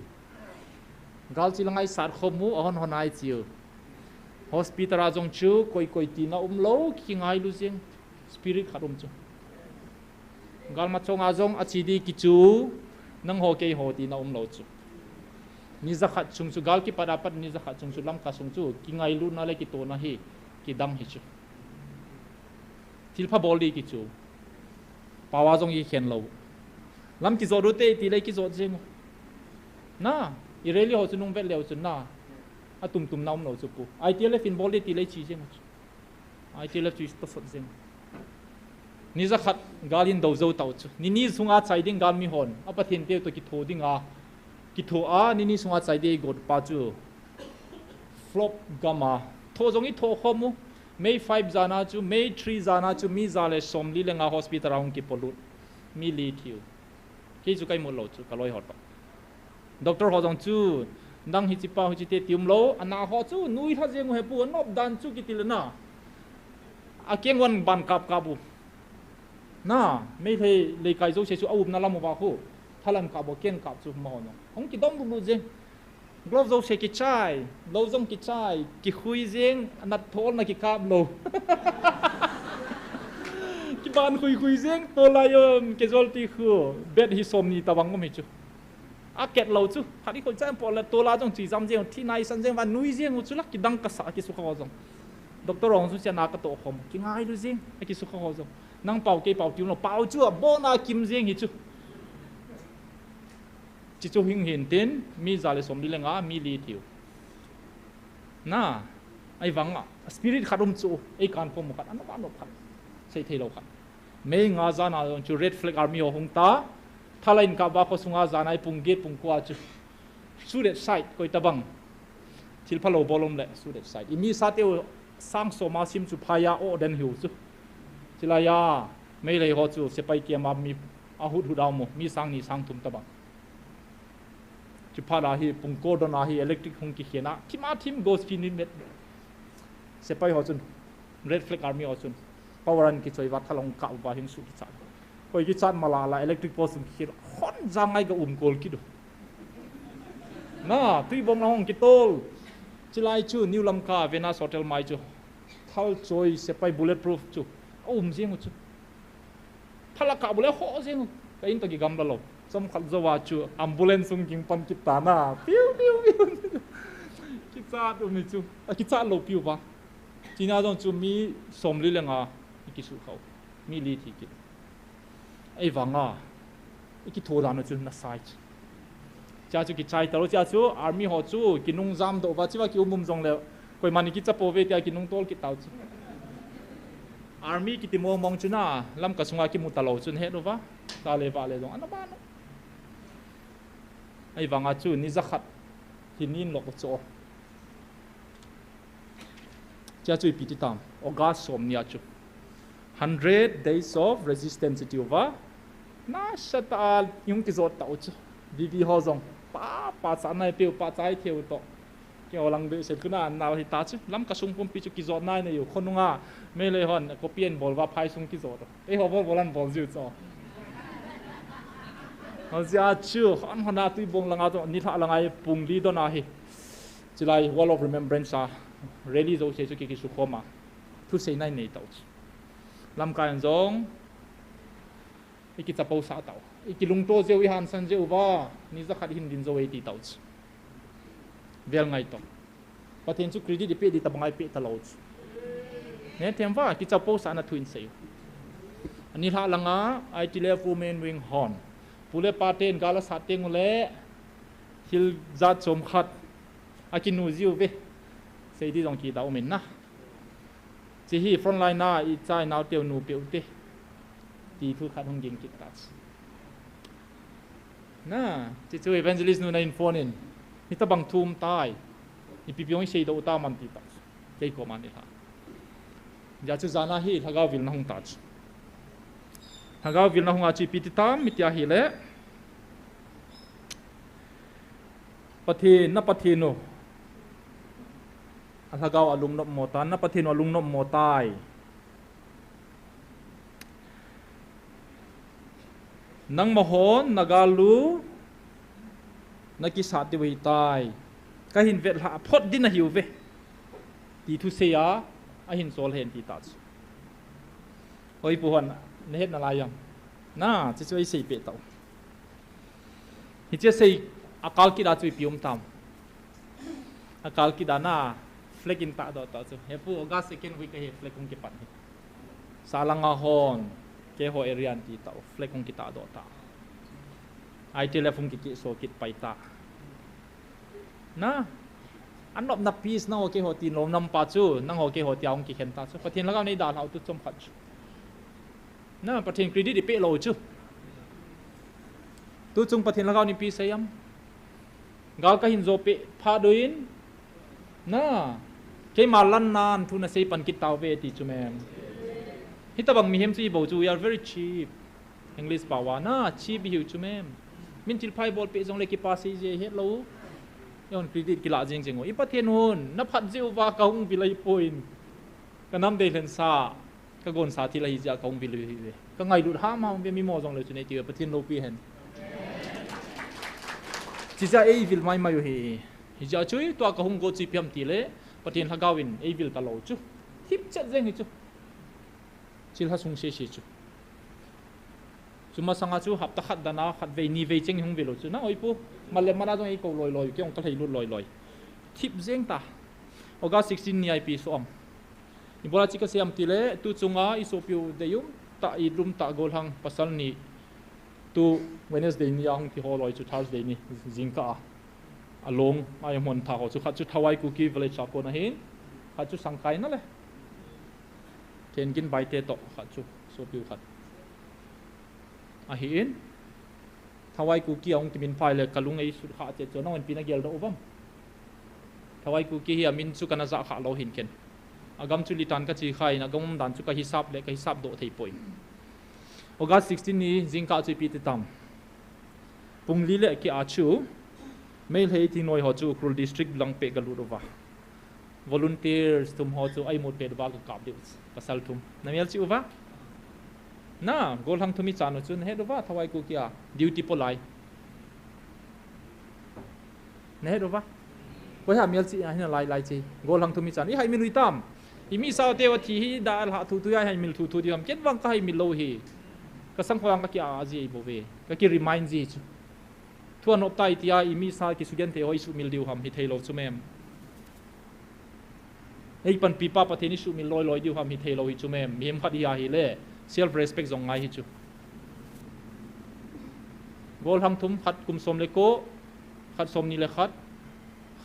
Gal chi la ngai sat khom u, ahon hon ai chiu. Hospital a jong chu koi koi tina um lou, kingailu jeng. Spirit khat um chu. Gal ma chonga jong achi di kichu, nangho keiho tina um lou chu. Ni jakhat chung chu, gal kipat apat ni jakhat chung chu, Lamka sung chu, kingailuna le kitona hi, kidang hi chu. Thilpha bol di kichu. Paova jong ikhen lou. Lam kijot u te, ti le kijot jeng u. Na, i rally ho chu nung vet leu chu na. Atum tum na um lou chu pu. I T L F in bol di ti le chi jeng u chu. I T L F chu i tosot jeng. Ni jakhat gal in do jou tau chu. Ni ni sunga chai ding gal mi hon. A Pathen teu to kitho dinga. Kitho a, ni ni sunga chai ding got pa chu. Flop gam a. Tho jong i tho khom u. May five jana chu, May three jana chu, mi ja le somli le nga hospital a hung kipolut. Mi li thiu. Kei chu kai mu lou chu, ka loi ho to. Doctor ho jong chu, nang hichi pa hichi te ti um lou, ana ho chu, nui lha jeng u he pu, nop dan chu kiti le na. A keng wan ban kap kap u. Na, Meitei leikai jouse chu a umna lam uva khu. Thalan kap u, keng kap chu ma ho no. Hung kidom lu lu jeng. Glove jouse kichai, lou jong kichai, kikhui jeng, anat tholna kikap lou. Kiban khui khui jeng, tolai um, casualty khu, bed hi somni tabang um hi chu. A ket lou chu, khat i khoi chai po le tola jong chi jam jeng, thi nai san jeng, va nui jeng u chu la, kidang kasa, kisukha ho jong. Doctor ho jong chu sia na ka to khom, kingailu jeng, a kisukha ho jong. Nang pao kei pao ti um lou, pao chu, a bon a kim jeng hi chu. Chi chu hing hin tin, mi ja le somli le nga, mi li thiu. Na, ahivanga, spirit khat um chu, ei kan pom khat, ana ba no khat, sei thei lou khat. May nga jana jong chu Red Flag Army ho hung ta, thalai in kap uva khosunga jana i pung get pung ko a chu. Shoot at sight, koi tabang. Thilpha lou bol um le, shoot at sight. I mi sa teu sang soma sim chu phaya o den hiu chu. Chilai a, Meitei ho chu, sepai kiam a mi, a hut hut a um u, mi sang ni sang thum tabang. Chu phat a hi, pung ko don a hi, electric hung kikhen a, thim a thim ghost fini met. Sepai ho chun, Red Flag Army ho chun, power an kichoi uva thalai in kap uva hing su kichat. Koi kichat ma la la, electric post hung kikhen, hon ja ngai ga um kol kit u. Na, tui bong la hung kitol. Chilai chu, New Lamka, Venus Hotel mai chu. Thal choi, sepai bulletproof chu. A um jeng u chu. Thalai kap u le ho jeng u. Ka in to kigam la lou. Chomkhat jou a chu ambulance hung ging pan kit ta na. Piu, piu, piu. Kichat um hi chu. A kichat lou piu va. China jong chu mi somli le nga i kisukha u. Mi li thi kit. Ahivanga. I kitho dan u chu na sai chu. Chia chu kichai talou, chia chu army ho chu kinung jam doh uva, chi uva ki um um jong le, koiman i kicha pouve tia kinung tol kit tau chu. Army kiti mong mong chu na, Lamka sunga kimu talou chu na het uva, ta le va le jong, ana ba no. Ahivanga chu, ni jakhat, hi nin lok chu. Chia chu ipi ti tam, August somni a chu. Hundred Days of Resistance ti uva. Nasatah a hung kijot tau chu. V V ho jong. Pa, pachat nai peu, pachat theu to. Keiho lang behseh khu na, nal hi ta chu. Lamka sung pumpi chu kijot nai nai u. Khonunga, Meitei hon, copy and bol uva phai sung kijot. Eiho bol bol an bol jiu chu. Hojia chu, hon hon a tui bong langa chu, ni lha langa i pung li don a hi. Chilai Wall of Remembrance a, rally jouse chu ki, kisukhom a. Thusei nai nei tau chu. Lamkai in jong, i kichapo sah tau. I kilungto jeh u, i hansan jeh uva, ni jakhat hin din jou e ti tau chu. Vel ngai tau. Pathen chu credit i pe di tabang a i pe talou chu. Ne them va, kichapo sahna thu in sei u. Ani lha langa, I T L F Women Wing hon, pu le pa ten gal asat teng ule, thil jat chom khat akinu jiu ve. Sei di jong kida umin na. Chi hi frontline a i chai nau teu nu peu te. Ti thu khat hung ging kit ta. Na, chi chu evangelist nu na in phone in. Hitabang thum tai. Ipi pi hung sei do ta man ti ta. Kei ko man ni ha. Ja chu jana hi lhagao vil na hung ta chu. Lhagao vil na hung a chu ipi ti tam mi tia hi le. Pathen, na Pathen u. A lhagao a lungnop mo ta, na Pathen u a lungnop mo tai. Nangma hon na gal u na kisat diu ahi tai. Ka hin vet lha phot din ahiu ve. Ti thu sei a, ahin sol hen ti ta chu. Oi pu hon, na het na lai jong. Na, chi chu ei sei pe tau. Hiche sei a kal kit a chu ipi um tam. A kal kit a na flag in ta do ta chu. He pu August second week a hi flag hung kipan hi. Sa langa hon, keiho area an ti ta u, flag hung kita do ta. I T L F hung kiki so kit pai ta. Na, anop na peace na ho keiho ti nom nam pa chu, nang ho keiho ti a hung kikhen ta chu. Pathen lhagao nei da lhau tu chom khat chu. Na, Pathen credit i pe lo chu. Tu chung Pathen lhagao ni pi sei am. Gal ka hin jo pe pha do in. Na, keima lan nan thu na sei pan kit tau ve ti chu mem. Hitabang mihem chu i bo chu, we are very cheap. English pao a, na, cheap i hiu chu mem. Min thil phai bol pe jong le kipa sei je het lo. Yon credit kila jing jing o. I Pathen hon, na phat jeh uva ka hung vil ahi poi. Ka nam dei lhen sa. Ka gon sa thil ahi jeh a ka hung vil u hi ve. Ka ngailut ham ham ve mi mo jong le chu nei ti ve Pathen loupi hen. Chi jeh a ei vil mai mai u hi. Hi jeh a chu tua ka hung go chu ipi ham ti le Pathen lhagao in ei vil ta lo chu. Thip chet jeng hi chu. Chil ha sung se se chu. Chu masanga chu hapta khat dan a khat vei ni vei cheng hung vil u chu. Na oi pu. Mal le mal a jong ei ko loi loi. Kei hung ka lhei lut loi loi. Thip jeng ta. August sixteen ni a ipi so am. Ibola chi ka sei am ti le, tu chunga i sopiu dei um ta, i lum ta gollhang pasal ni. Tu Wednesday ni a hung kiho loi chu Thursday ni jingkah a. A long a i hon tha ho chu khat chu Thawai Kuki village a kon ahin, khat chu Sangkai na le. Ken kin bai te to khat chu sopiu khat. Ahin. Thawai Kuki a hung kimin phai le ka lung ei sut kha che chu, nang in pi na gel do uvam. Thawai Kuki hi a min chu kana ja kha lo hin ken. A gam chu litan ka chi kha in a gam um dan chu ka hisap le ka hisap do thei poi. August sixteen ni jingkah chu ipi ti tam. Pung li le ki a chu Meitei ti noi ho chu Ukhrul district lang pe ka lut uva. Volunteers thum ho chu a imut pet uva ka kap diu pasal thum. Na mel chih uva? Na, gollhang thum i chan u chu na het uva, Thawai Kuki a duty po lai. Na het uva? Koi ha mel chih a hin a lai lai chi. Gollhang thum i chan. I hai mil u i tam. I mi sao te wa thi hi da lha thu thu ya hai mil thu thu di ham. Ken vang ka hai mil lo hi. Ka sang khwang ka ki a ji bo ve. Ka ki remind ji chu. Thu a nop tai tia i mi sa kisugen thei ho i sumil diu ham hi thei lo chu mem. Ei panpi pa Pathen i sumil loi loi diu ham hi thei lo hi chu mem. Mihem khat hi a hi le self respect jong ngai hi chu. Gollhang thum khat kum som le ko, khat som ni le khat,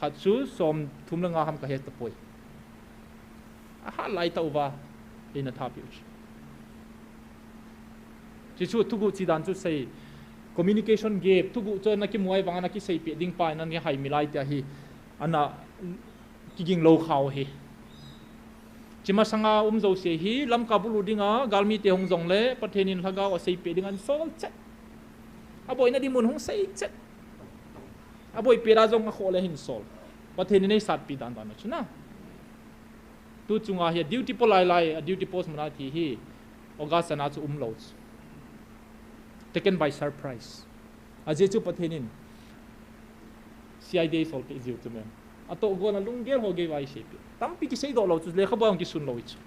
khat chu som thum le nga ham ka het ta poi. A ha lai ta uva, ei na tha pi u chu. Chi chu thugu chi dan chu sei, communication gap, thugu chu na ki muai vang na ki sei pe ding pa na ni hai mi lai tia hi, ana ki ging lo khau hi. Chi masanga um jo se hi, Lamka bulu dinga, galmi te hung jong le, Pathen in lhagao a sei pe ding an sol chet. A boina di mun hung sei chet. A boi pe da jong a kho le hin sol. Pathen in ei sat pi dan dan chu na. Tu chunga hi a duty po lai lai, a duty post muna thi hi August ana chu um lo chu. Taken by surprise. A je chu Pathen in C I D a sol pe jiu chu mem. A to go na lunggel ho gei vai se pe. Tampi ki sei do lo chu le kha bang ki sun lo chu.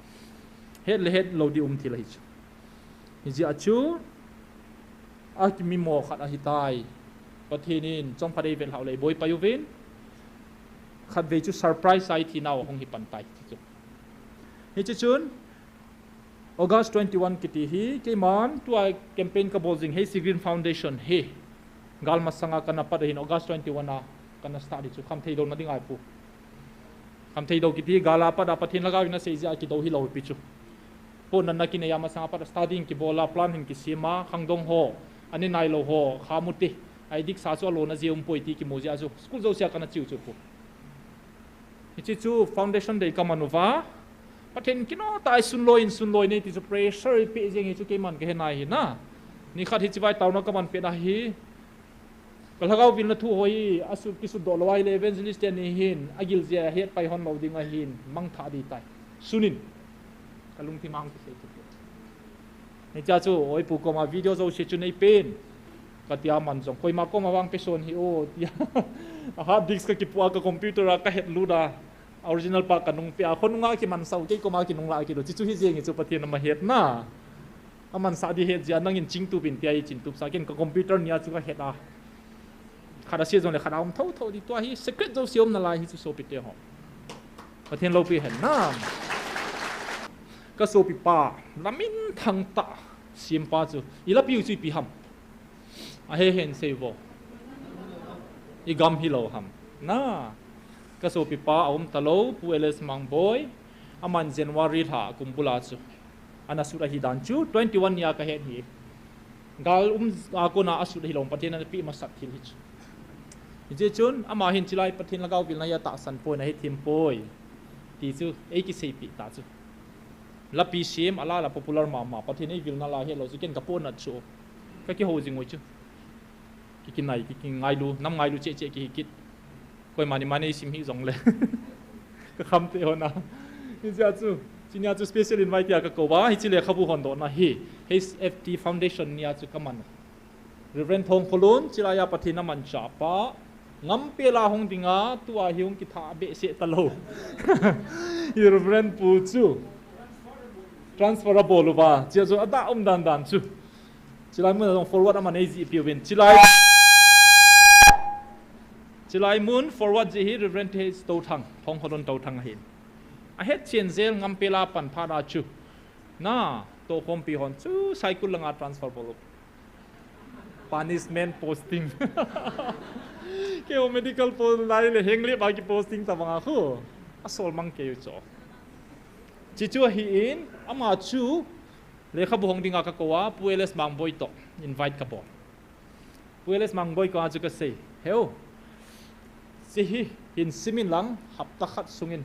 Het le het lo di um thi la hi chu. Hi ji a chu a ki mi mo khat a hi tai. Pathen in chom khat ei vel hau le boi pa u vin. Khat vei chu surprise ai thi nau hong hi pan tai chu. Hi chu chun August twenty-one kiti hi, keiman tua campaign kabol jing hi, Sea Green Foundation hi. Gal masanga kana pat ahin, August twenty-one a kana start hi chu, khamthei douna ding ahi pu. Khamthei dou kiti hi, gal a pat a Pathen lhagao in asei jeh a kidou hilou pi chu. Pohnatna kinei a masanga pat a study in kibol a, plan hin kisem a, khangdong ho, ani nailou ho, khamu te. Adiksa chu alona jeh um poi ti kimu jeh a chu, school jousea kana chiu chu pu. Hiche chu foundation day kaman uva. Pathen kino tah a sunloi in sunloi nei ti chu pressure ipi jeng hi chu keiman kahe nai hi na. Nikhat hiche vai taona kaman pet ahi. Ka lhagao vilna thu ho hi, asut kisut doh lou ahile evangelist teni hin, agil jeh a het pai hon lou ding ahin, mangthah ding tai. Sunin. Kalungthim a kisei chu. Hichea chu, oi pu koma video jouse chu neipen. Katia man jong, koima koma vang peson hih o, tia. A hard disk kakipu a ka computer a kahet lut a. Original pa kanung pe a, khonunga kimansau, kei koma kinung la kilu. Hichu hi jeng hi chu Pathen ama hetna. Amansah di het jeh a, nangin chingtup in tia hi chingtup sa, ken ka computer nia chu kahet a. Khat ase jongle khat a um thotho di tua hi, secret jouse um nalai hi chu sopite ho. Pathen loupi hen na. Ka sopipa, lamin thangtah, sempa chu. I lapiu chu ipi ham. Ahe hen sei vo. I gam hilou ham. Na. Ka sopipa aum talou, Pu L S Mangboi. Aman January lha kum bula chu. Ana sut ahi dan chu, twenty-one nia kahet hi. Gal um a kona asut ahilou, Pathen in anapeh masat thil hi chu. Hijeh chun, ama hin chulai Pathen lhagao vilna hi atahsan poi, ana hethem poi. Ti chu, eikiseipeh ta chu. Lapi sem, ala la popular mama, Pathen eivilna la helou chu, ken kapohnat chu. Kakihou jing u chu. Kikinai, kikingailu, nam ngailu cheh cheh kihi kit. Koima ni mani sim hi jongle. Ka khamte hon a. Hijeh a chu, chunia chu special invite a kakou a, hiche lekhabu hondohna hi, H F T Foundation nia chu kaman. Reverend Thongkholun, chulai a Pathen amanchah pa, Ngampela hung dinga, tua hi hung kithah behseh talou. Hi Reverend pu chu. Transfer abol uva, chea chu adah um dan dan chu. Chulai mun a jong forward aman eijih peh uvin. Chulai, chulai mun forward jeh hi Reverend H Touthang, Thongkholun Touthang ahin. Ahetchen jel Ngampela pan phat a chu. Na, tohkhompi hon chu Saikul langa transfer bol u. Punishment posting. Keiho medical post lai le Henglep a kiposting tabang a khu. Asol mang kei u chu. Chuchu ahin, ama chu lekhabu hong dinga kakou a, Pu L S Mangboi toh invite kabol. Pu L S Mangboi koma chu kasei, heu. Hiche hi hin simin lang, hapta khat sungin.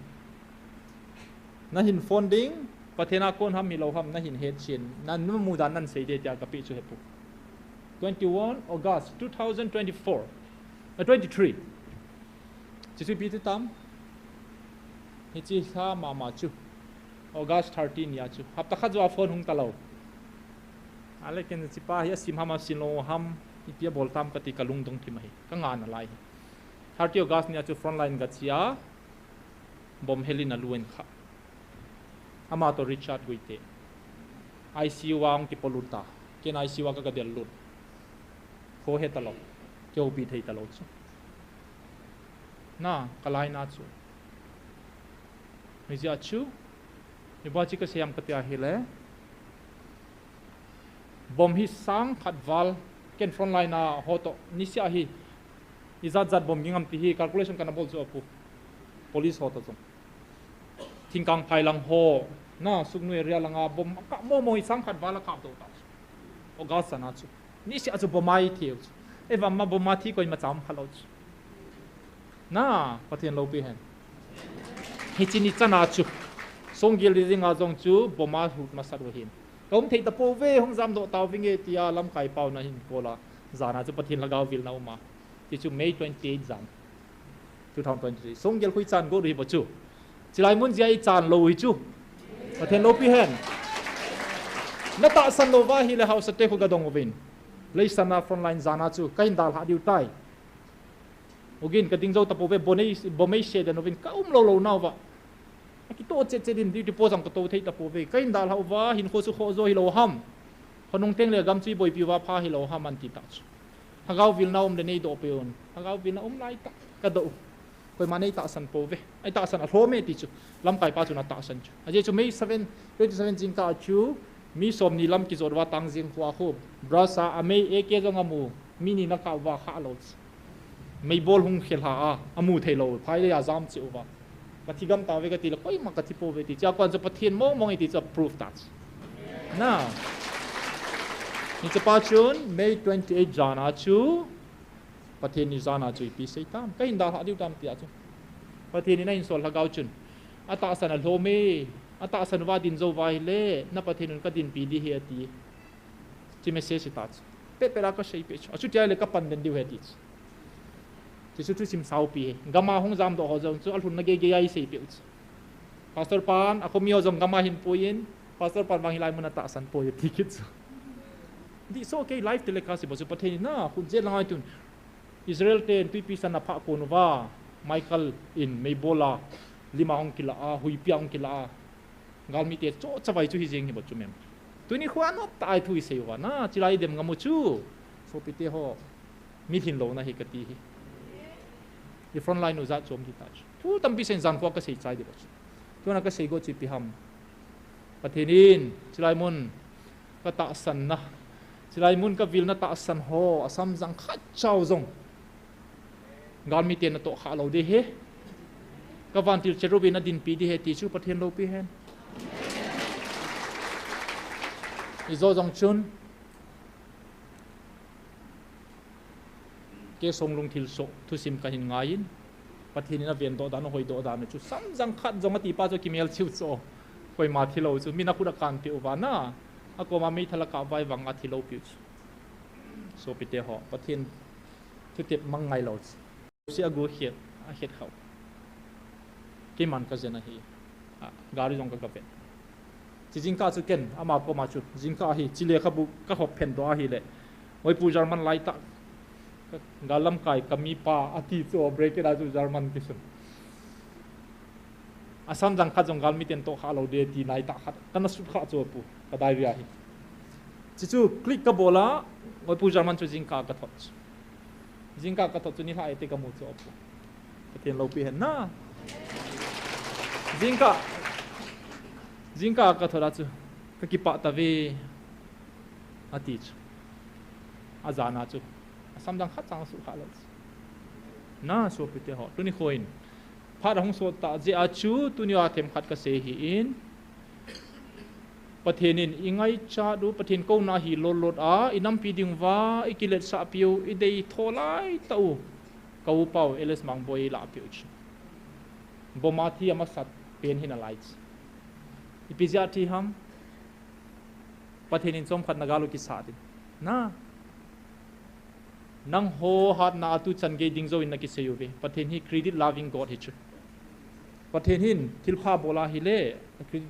Nahin phone ding, Pathen a kon ham hilou ham, nahin hetchen, namu dan nahin sei ding tia kapeh chu hepu. Twenty-one August two thousand twenty-four, uh, twenty-three. Chuchu ipi ti tam. Hiche lha mama chu. August thirteen nia chu. Hapta khat joh a phone hung talou. Ale ken hichepa hi asim ham asim lou ham, ipi abol tam kati kalungdong thim ahi. Kangah nalai hi. Thirty August nia chu frontline gache a. Bomb helin alu ahin khah. Ama toh Richard Guite. I C U a hung kipolut ta. Ken I C U a kaga del lut. Kho he talou. Kihoupi thei talou chu. Na, kalaina chu. Hijeh a chu. Ibola chu kasei ham kati ahile. Bomb hi sang khat val. Ken frontline a ho toh. Niseh hi. Ijat jat bomb ging ham ti hi calculation kana bol chu apu. Police ho toh jong. Thingkang phai lang ho, na, Sugnu area langa bomb akap momo hi sang khat val akap doh ta. August sana chu. Niseh a chu bomb a ithei u chu. Eivam a bomb a thi koima cham phalou chu. Na, Pathen loupi hen. Hiche ni chana chu. Songgel ni dinga jong chu bomb a lut masat u ahin. Kaum thei tapouve, hung jamdoh tauvinge tia lamkai paona hin kola. Jana chu Pathen lhagao vilna uma. Ti chu May twenty-eight jan. Two thousand twenty-three. Songgel khu ichan got u hi bou chu. Chulai mun jeh a ichan lou u hi chu. Pathen loupi hen. Natahsan lou uva ahile haosate khu gadong uvin. Leisana frontline jana chu kahin dalhah diu tai. Ugin kading jou tapouve, bomb eise den uvin kaum lou lou nauva. Akitoh chet chet in duty post jong katou thei tapouve. Kahin dalhah uva hinkho chu khoh jo hilou ham. Khonung teng le gam chu iboipi uva pha hilou ham anti tah chu. Lhagao vilna um le neidoh peh un. Lhagao vilna um laitah kadoh u. Koima nei tahsan pouve. Ei tahsan alhom e ti chu. Lamkai pa chun atahsan chu. Ajeh chu May seven, twenty seven jingkah chu, mi somni lam kijot uva Tangjing khoa khu. Brush a, amei A K jong amu. Mi ni na kah uva kha lou chu. Meibol hung khel ha a, amu thei lou. Phai le a jam cheh uva. Ka thi gam tauve kati le, koima ka thi pouve ti. Chua kon chu Pathen mong mong e ti chu proof ta chu. Na. Hiche pa chun, May twenty eight jan a chu, Pathen ni jan a chu ipi sei tam. Ka hin dalha diu tam tia chu. Pathen in ahin sol lhagao chun. Atahsan alhom e. Atahsan uva din jou uva ahile, na Pathen un ka dinpi ding ahi ati. Chi message ta chu. Pehpeh la ka seipeh chu. Achuti ahile ka pan den diu ahi ti chu. Ti chu thusim saupi ahi. Gam a hung jamdoh ho jong chu alhunna geigei a isei peh u chu. Pastor pan, akhomi ho jong gam a hin puiyin, Pastor pan vang hilai mun a tahsan poi ti kit chu. Dih so kei live telecast bou chu Pathen in na, khun jet lang ai tun. Israel ten twipi san a phah kon uva, Michael in meibol a, lim a hung kila a, huipi a hung kila a. Galmi te cho chavai chu hijeng hi bou chu mem. Tuni khoa nop ta ai thu isei uva na, chilai dem ngam u chu. Sopite ho. Mi lhin louna hi kati hi. I front line u jat chom hi ta chu. Thu tampi seiyin jan khoa ka sei chai ding bou chu. Tuna ka sei go chu ipi ham. Pathen in, chilai mun ka tahsan na. Chilai mun ka vilna tahsan ho, asam jang khat chau jong. Galmi ten natoh kha lou ding ahi. Ka vantil cherubim nadinpi ding ahi ti chu Pathen loupi hen. Ijo jong chun. Kei song lungthim soh, thusim kahin ngaiyin. Pathen in aven doh dan, ahoi doh dan chu. Sam jang khat jong ati pa chu kimel chiu chu. Koima thi lou chu. Min akhut akan peh uva na. Akoma meithal a kap uva ahivang a thi lou piu chu. Sopite ho. Pathen thutep mang ngai lou chu. Si agu khet, akhet khau. Keiman ka jen ahi. A, gari jong ka ka vet. Chi jingkah chu ken, ama koma chu. Jingkah ahi, chi lekhabu ka hop phen doh ahile. Oi pu German lai ta. Ka, ga lamkai ka mi pa ati chu break it a chu German kisun. Asam jang khat jong galmi ten toh kha lou ding ti nai ta khat. Kana sut kha chu pu, ka diary ahi. Chi chu click ka bol a, oi pu German chu jingkah ka thot. Jingkah ka thot chu nilhah e ti ka mu chu apu. Pathen loupi hen na. Jingkah. Jingkah ka thot a chu. Ka kipah tave. Ati chu. Ajan a chu. Asam jang khat chang sut kha lou chu. Na sopite ho. Tuni khoin. Phat ahung sot ta jeh a chu tuni a themkhat ka sei ahin. Pathen in i ngaichat u, Pathen kouna hi lolot a, i nampi ding uva, i kiletsah piu, i dei tho lai ta u. Ka u pau, L S Mangboi i lah piu chu. Bom a thi a masat pen hi nalai chu. Ipi jeh a thi ham? Pathen in chomkhat na gal u kisat in. Na. Nangho hatna a tu chan gei ding jouvin na kisei uve. Pathen hi credit loving God hi chu. Pathen hin thilpha bol ahile,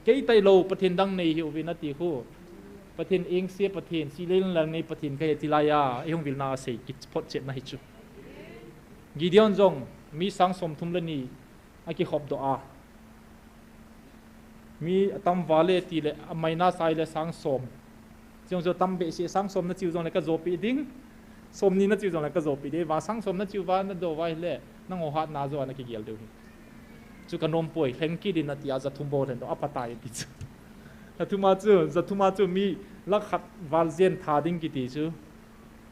kei tailou, Pathen dang nei hi uve nati khu. Pathen engse Pathen, si lel lang nei Pathen kahi ti lai a, eihung vilna a sei kiphotchetna hi chu. Gideon jong, mi sang som thum le ni, akikhop doh a. Mi atam vale tile, amaina sai le sang som. Chujong chu tam behseh sang som na chiu jongle ka jopi ding. Som ni na chiu jongle ka jopi ding. Va sang som na chiu va na do va hile, nangho hatna jo a na kigel diu hi. Chu ka nom poi, lheng kit in ati a ja thum bol hen do, apatai ti chu. Ja thum a chu, ja thum a chu mi lakh khat val jen tha ding kiti chu.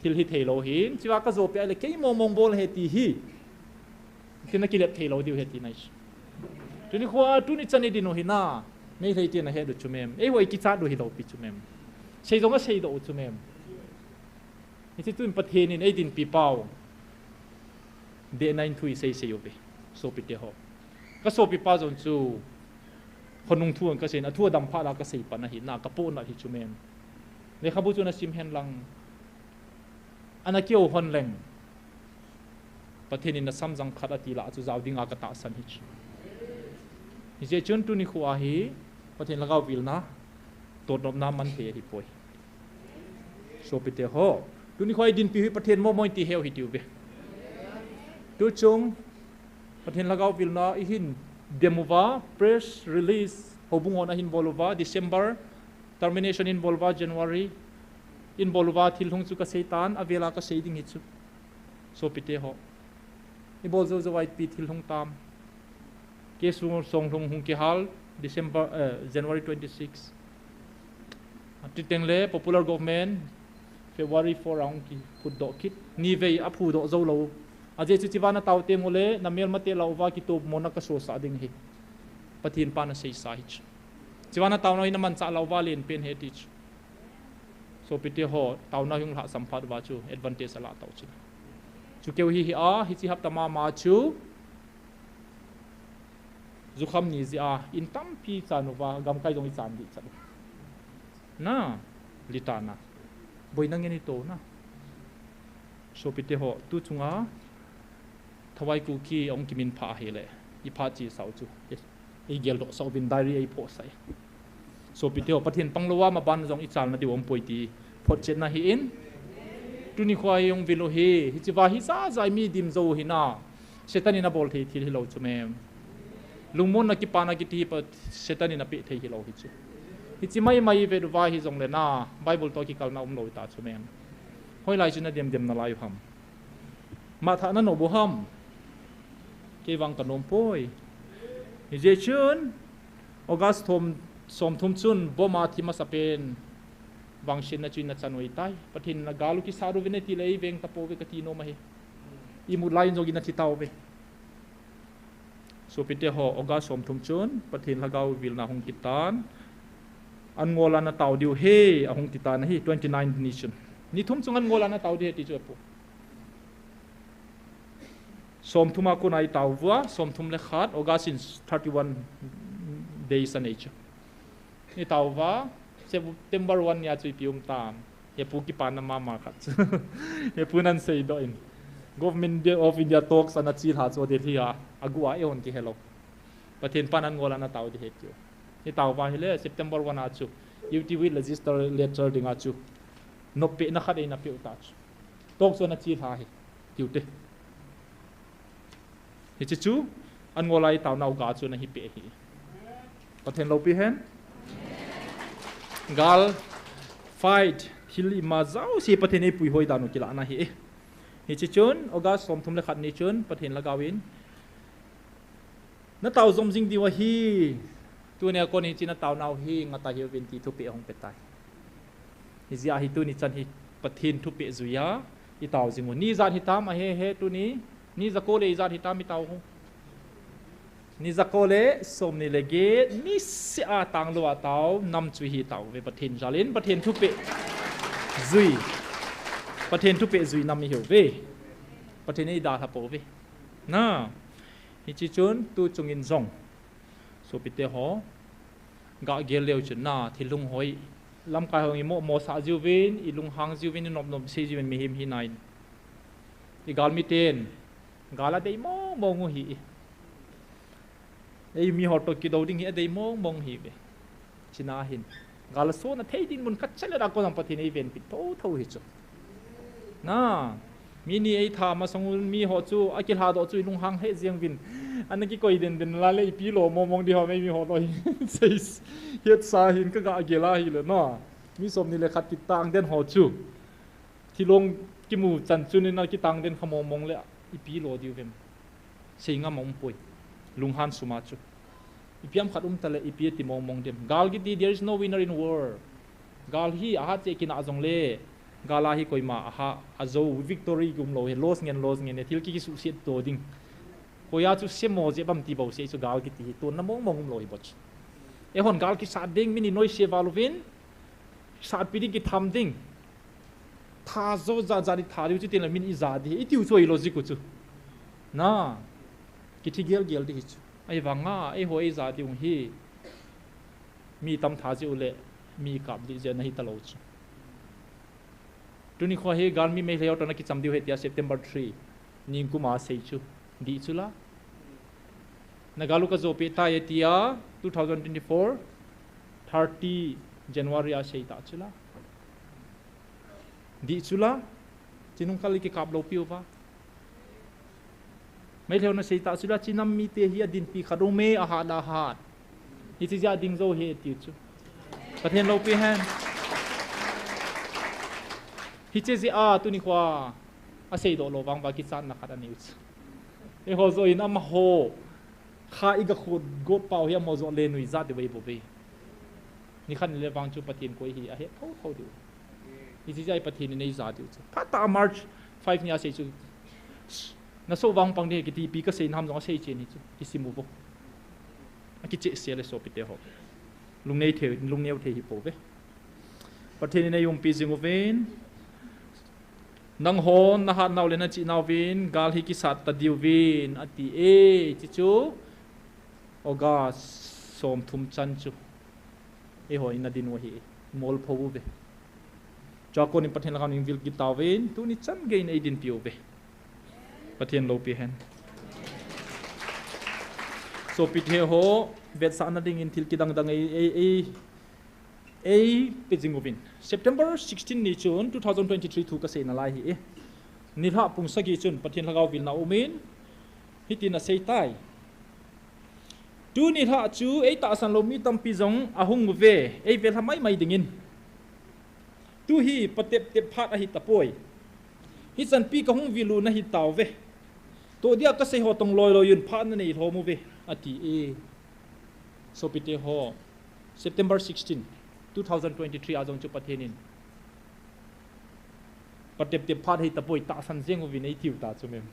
Thil hi thei lou hin, chua ka jopi a le kei mong mong bol he ti hi. Tin a kilep thei lou diu he ti nai. Tuni khoa, tuni chan i din u hi na. Meitei tin a he du chu mem. Ei hoi kichat du hi lou pi chu mem. Sei jong a sei do chu mem. Hiche tun Pathen in ei dinpi pau. Dehna in thu i sei sei uve. Sopite ho. Ka sopi pa jong chu. Khonung thu an ka sei in, a thu a dam phat la ka sei pan ahi na, ka pohnat hi chu mem. Lekhabu chu na sim hen lang. Ana kihou hon leng. Pathen in na samjang khat ati lah chu jao dinga ka tahsan hi chu. Hijeh chun tuni khoa hi Pathen lhagao vilna totnopna man thei ahi poi. Sopite ho. Tuni khoa i dinpi hi Pathen momo in ti heu hi tiu ve. Tuchung Pathen lhagao vilna i hin dem uva, press release, houbung hon a hin bol uva, December, termination in bol uva, January, in bol uva, thil hung chu ka sei tan, a vela ka sei ding hi chu. Sopite ho. Ibol jou jou a ipi thil hung tam. Kesu Songlhung hung kihal, December, eh, January twenty-six. Atiteng le popular government, February four a hung kiphutdoh kit. Nivei a phudoh jou lou. Ajeh chu chiva na tao teng ule, na melmate lah uva kitoh mona ka sosah ding ahi. Pathen pa na seisa hi chu. Chiva na taona hi na manchah lah uva len pen ahi ti chu. Sopite ho, taona hung lhahsam phat uva chu advantage alah tau chu. Chu keu hi hi a, hichi hapta mama chu. Jukham ni jeh a, in tampi chan uva, gamkai jong i chan dih chan. Na, litana. Boina ngen i to na. Sopite ho, tu chunga, Thawai Kuki ahung kiminphah ahile, i phat chesa u chu. Ei geldoh sah uvin diary ei phosah e. Sopite ho, Pathen pang lou a maban jong i chalna diu umpoi ti photchetna ahin. Tuni khoa hi hung vil u hi, hichi va hi jat jat mi dim jou u hi na. Satan in abol thei thil hilou chu mem. Lungmonna kipana kiti hi pa Satan in apeh thei hilou hi chu. Hichi mai mai vet uva hi jongle na, Bible toh kikalna umlou ta chu mem. Hoilai chu na dem dem nalai u ham. Matha na nom u ham. Kei vang ka nom poi. Hijeh chun, August thum, som thum chun, bomb a thi masa pen. Vangsetna chu in na chan u ahitai. Pathen in na gal u kisat uvin e ti le ei veng tapouve kati nom ahi. I mut lai in jong in na thi tauve. Sopite ho, August som thum chun, Pathen lhagao vilna hung kitan. An ngol a na tao diu ahi, ahung titan ahi, twenty nine ni chun. Ni thum chung an ngol a na tao diu ahi ti chu apu. Som thum a kon a i tao uva, som thum le khat, August in thirty one days anei chu. I tao uva, September one ni a chu ipi um tam. Hepu kipana mama khat chu. Hepu nan seidoh in. Government of India talks ana chilha chu Delhi a, agu a eihon kihelou. Pathen pan an ngol a na tao diu ahi tiu. I tao uva hile, September one a chu. U T V legislature dinga chu. Nop pehna khat eina peh u ta chu. Talks chu ana chilha ahi. Tiu te. Hichi chu, an ngol a i taonau ga chu ana hi peh ahi. Pathen loupi hen. Gal fight, thil ima jouse Pathen in eipui hoi dan u kilahna ahi. Hichi chun, August som thum le khat ni chun, Pathen lhagao in. Na tao jom jing diu ahi. Tuni a kon hichi na taonau hi, ngah ta hih uvin ti thupeh ahung pe tai. Hijeh a hi tuni chan hi Pathen thupeh jui a i tao jing u. Ni ijat hitam ahe he tuni. Ni jako le ijat hitam i tao u. Ni jako le som ni le get niseh a tanglou a tao nam chu hi tao uve Pathen jal in Pathen thupeh jui. Pathen thupeh jui nam i hiu ve. Pathen in eidalha pouve. Na. Hichi chun tu chung in jong. Sopite ho. Gah gel leu chun na, thil lung hoi. Lamkai hung i mo, mosah jiuvin, i lunghang jiuvin, i nop nop sei jiuvin, mihem hina in. I galmi ten, gal adei mong mong u ahi. Ei mi ho toh kidou ding hi adei mong mong ahi ve. China hin. Gal a sona thei din mun khat chale da ko jong Pathen in eiven peh tho tho hi chu. Na, mi ni eitha masang un mi ho chu, akilha doh chu i lunghang lheh jeng uvin. Ana kikoi den den la le ipi lo mong mong di ho mei mi ho lo hi. Seis, hetsa hin ka gah gel a hile na. Mi som ni le khat kitang den ho chu. Thilong kimu chan chun in akitang den kha mong mong le ipi lo diu vem. Sei ngam a um poi. Lunghan sum a chu. Ipi ham khat um ta le ipi ati mong mong dem. Gal kiti, there is no winner in war. Gal hi ahat cheh kinah jong le. Gal a hi koima aha, ajou victory ki um lou hi. Loss ngen, loss ngen, thil ki kisuhset to ding. Koi a chu semo jeh bam ti bou sei chu gal kiti hi. Tonna mong mong um lou hi boch. Eihon gal kisat ding, min i noise val uvin. Satpi ding kitham ding. Tha jo jat jat i tha diu chu tin le min i ja di. I tiu chu i logic u chu. Na. Kithi gel gel di hi chu. Ahivanga, eiho ei ja diu hi. Mi tam tha jeh u le, mi kap di jeh na hi ta lou chu. Tuni kho hi galmi Meitei ho toh na kicham diu hi tia September three. Ningkum a sei chu. Di chu la. Na gal u ka jo peh tai tia two thousand twenty-four, thirty January a sei ta chu la. Di chu la, chinung kal kikap lou piu va. Meitei ho na sei ta chu la, chinam mite hi adinpi khat um e, ahat a hat. Hichi jeh a ding jo hi tiu chu. Pathen loupi hen. Hichi jeh a tuni kho a, asei doh lou vang va kichatna khat anei u chu. Eiho joh in amaho kha iga khut got pau hi amaho joh le nuijat diu ahi bouve. Nikhat nile vang chu Pathen koi hi ahet thotho diu. Hiche jeh a Pathen in eija diu chu. Phat tah a March five ni a asei chu. Nasoh vang pang ding kiti ipi kasei nam jong asei chen hi chu. Kisim uvo. Akichehsel e sopite ho. Lungnei thei, lungneo thei hi pouve. Pathen in eiumpi jing uvin. Nanghon nahat nau le nachih nau vin, gal hi kisat ta diuvin, ati e, hiche chu August somthum chan chu. Eiho in nadin u ahi, molpho uve. Chua konin Pathen lhagao in vil kit tauvin, tuni chan geiyin eidinpi uve. Pathen loupi hen. Sopite ho, vetsahna dingin thil kidang dang ei, ei, ei, eipe jing uvin. September sixteen ni chun two thousand twenty-three thu kasei nalai ahi e. Nilhah pung sagi chun Pathen lhagao vilna aumin, hitin asei tai. Tuni nilhah chu eitahsan lou mi tampi jong ahung uve, eivel lha maimai dingin. Tu hi patep tep phat ahi tapoi. Hichan pi kahung vil u nahi tauve. Toh dia kasei ho tong loi loi un phat nanei lhom uve, ati e. Sopite ho, September sixteen, two thousand twenty-three a jong chu Pathen in patep tep phat ahi tapoi tahsan jeng uvin eitiu ta chu mem.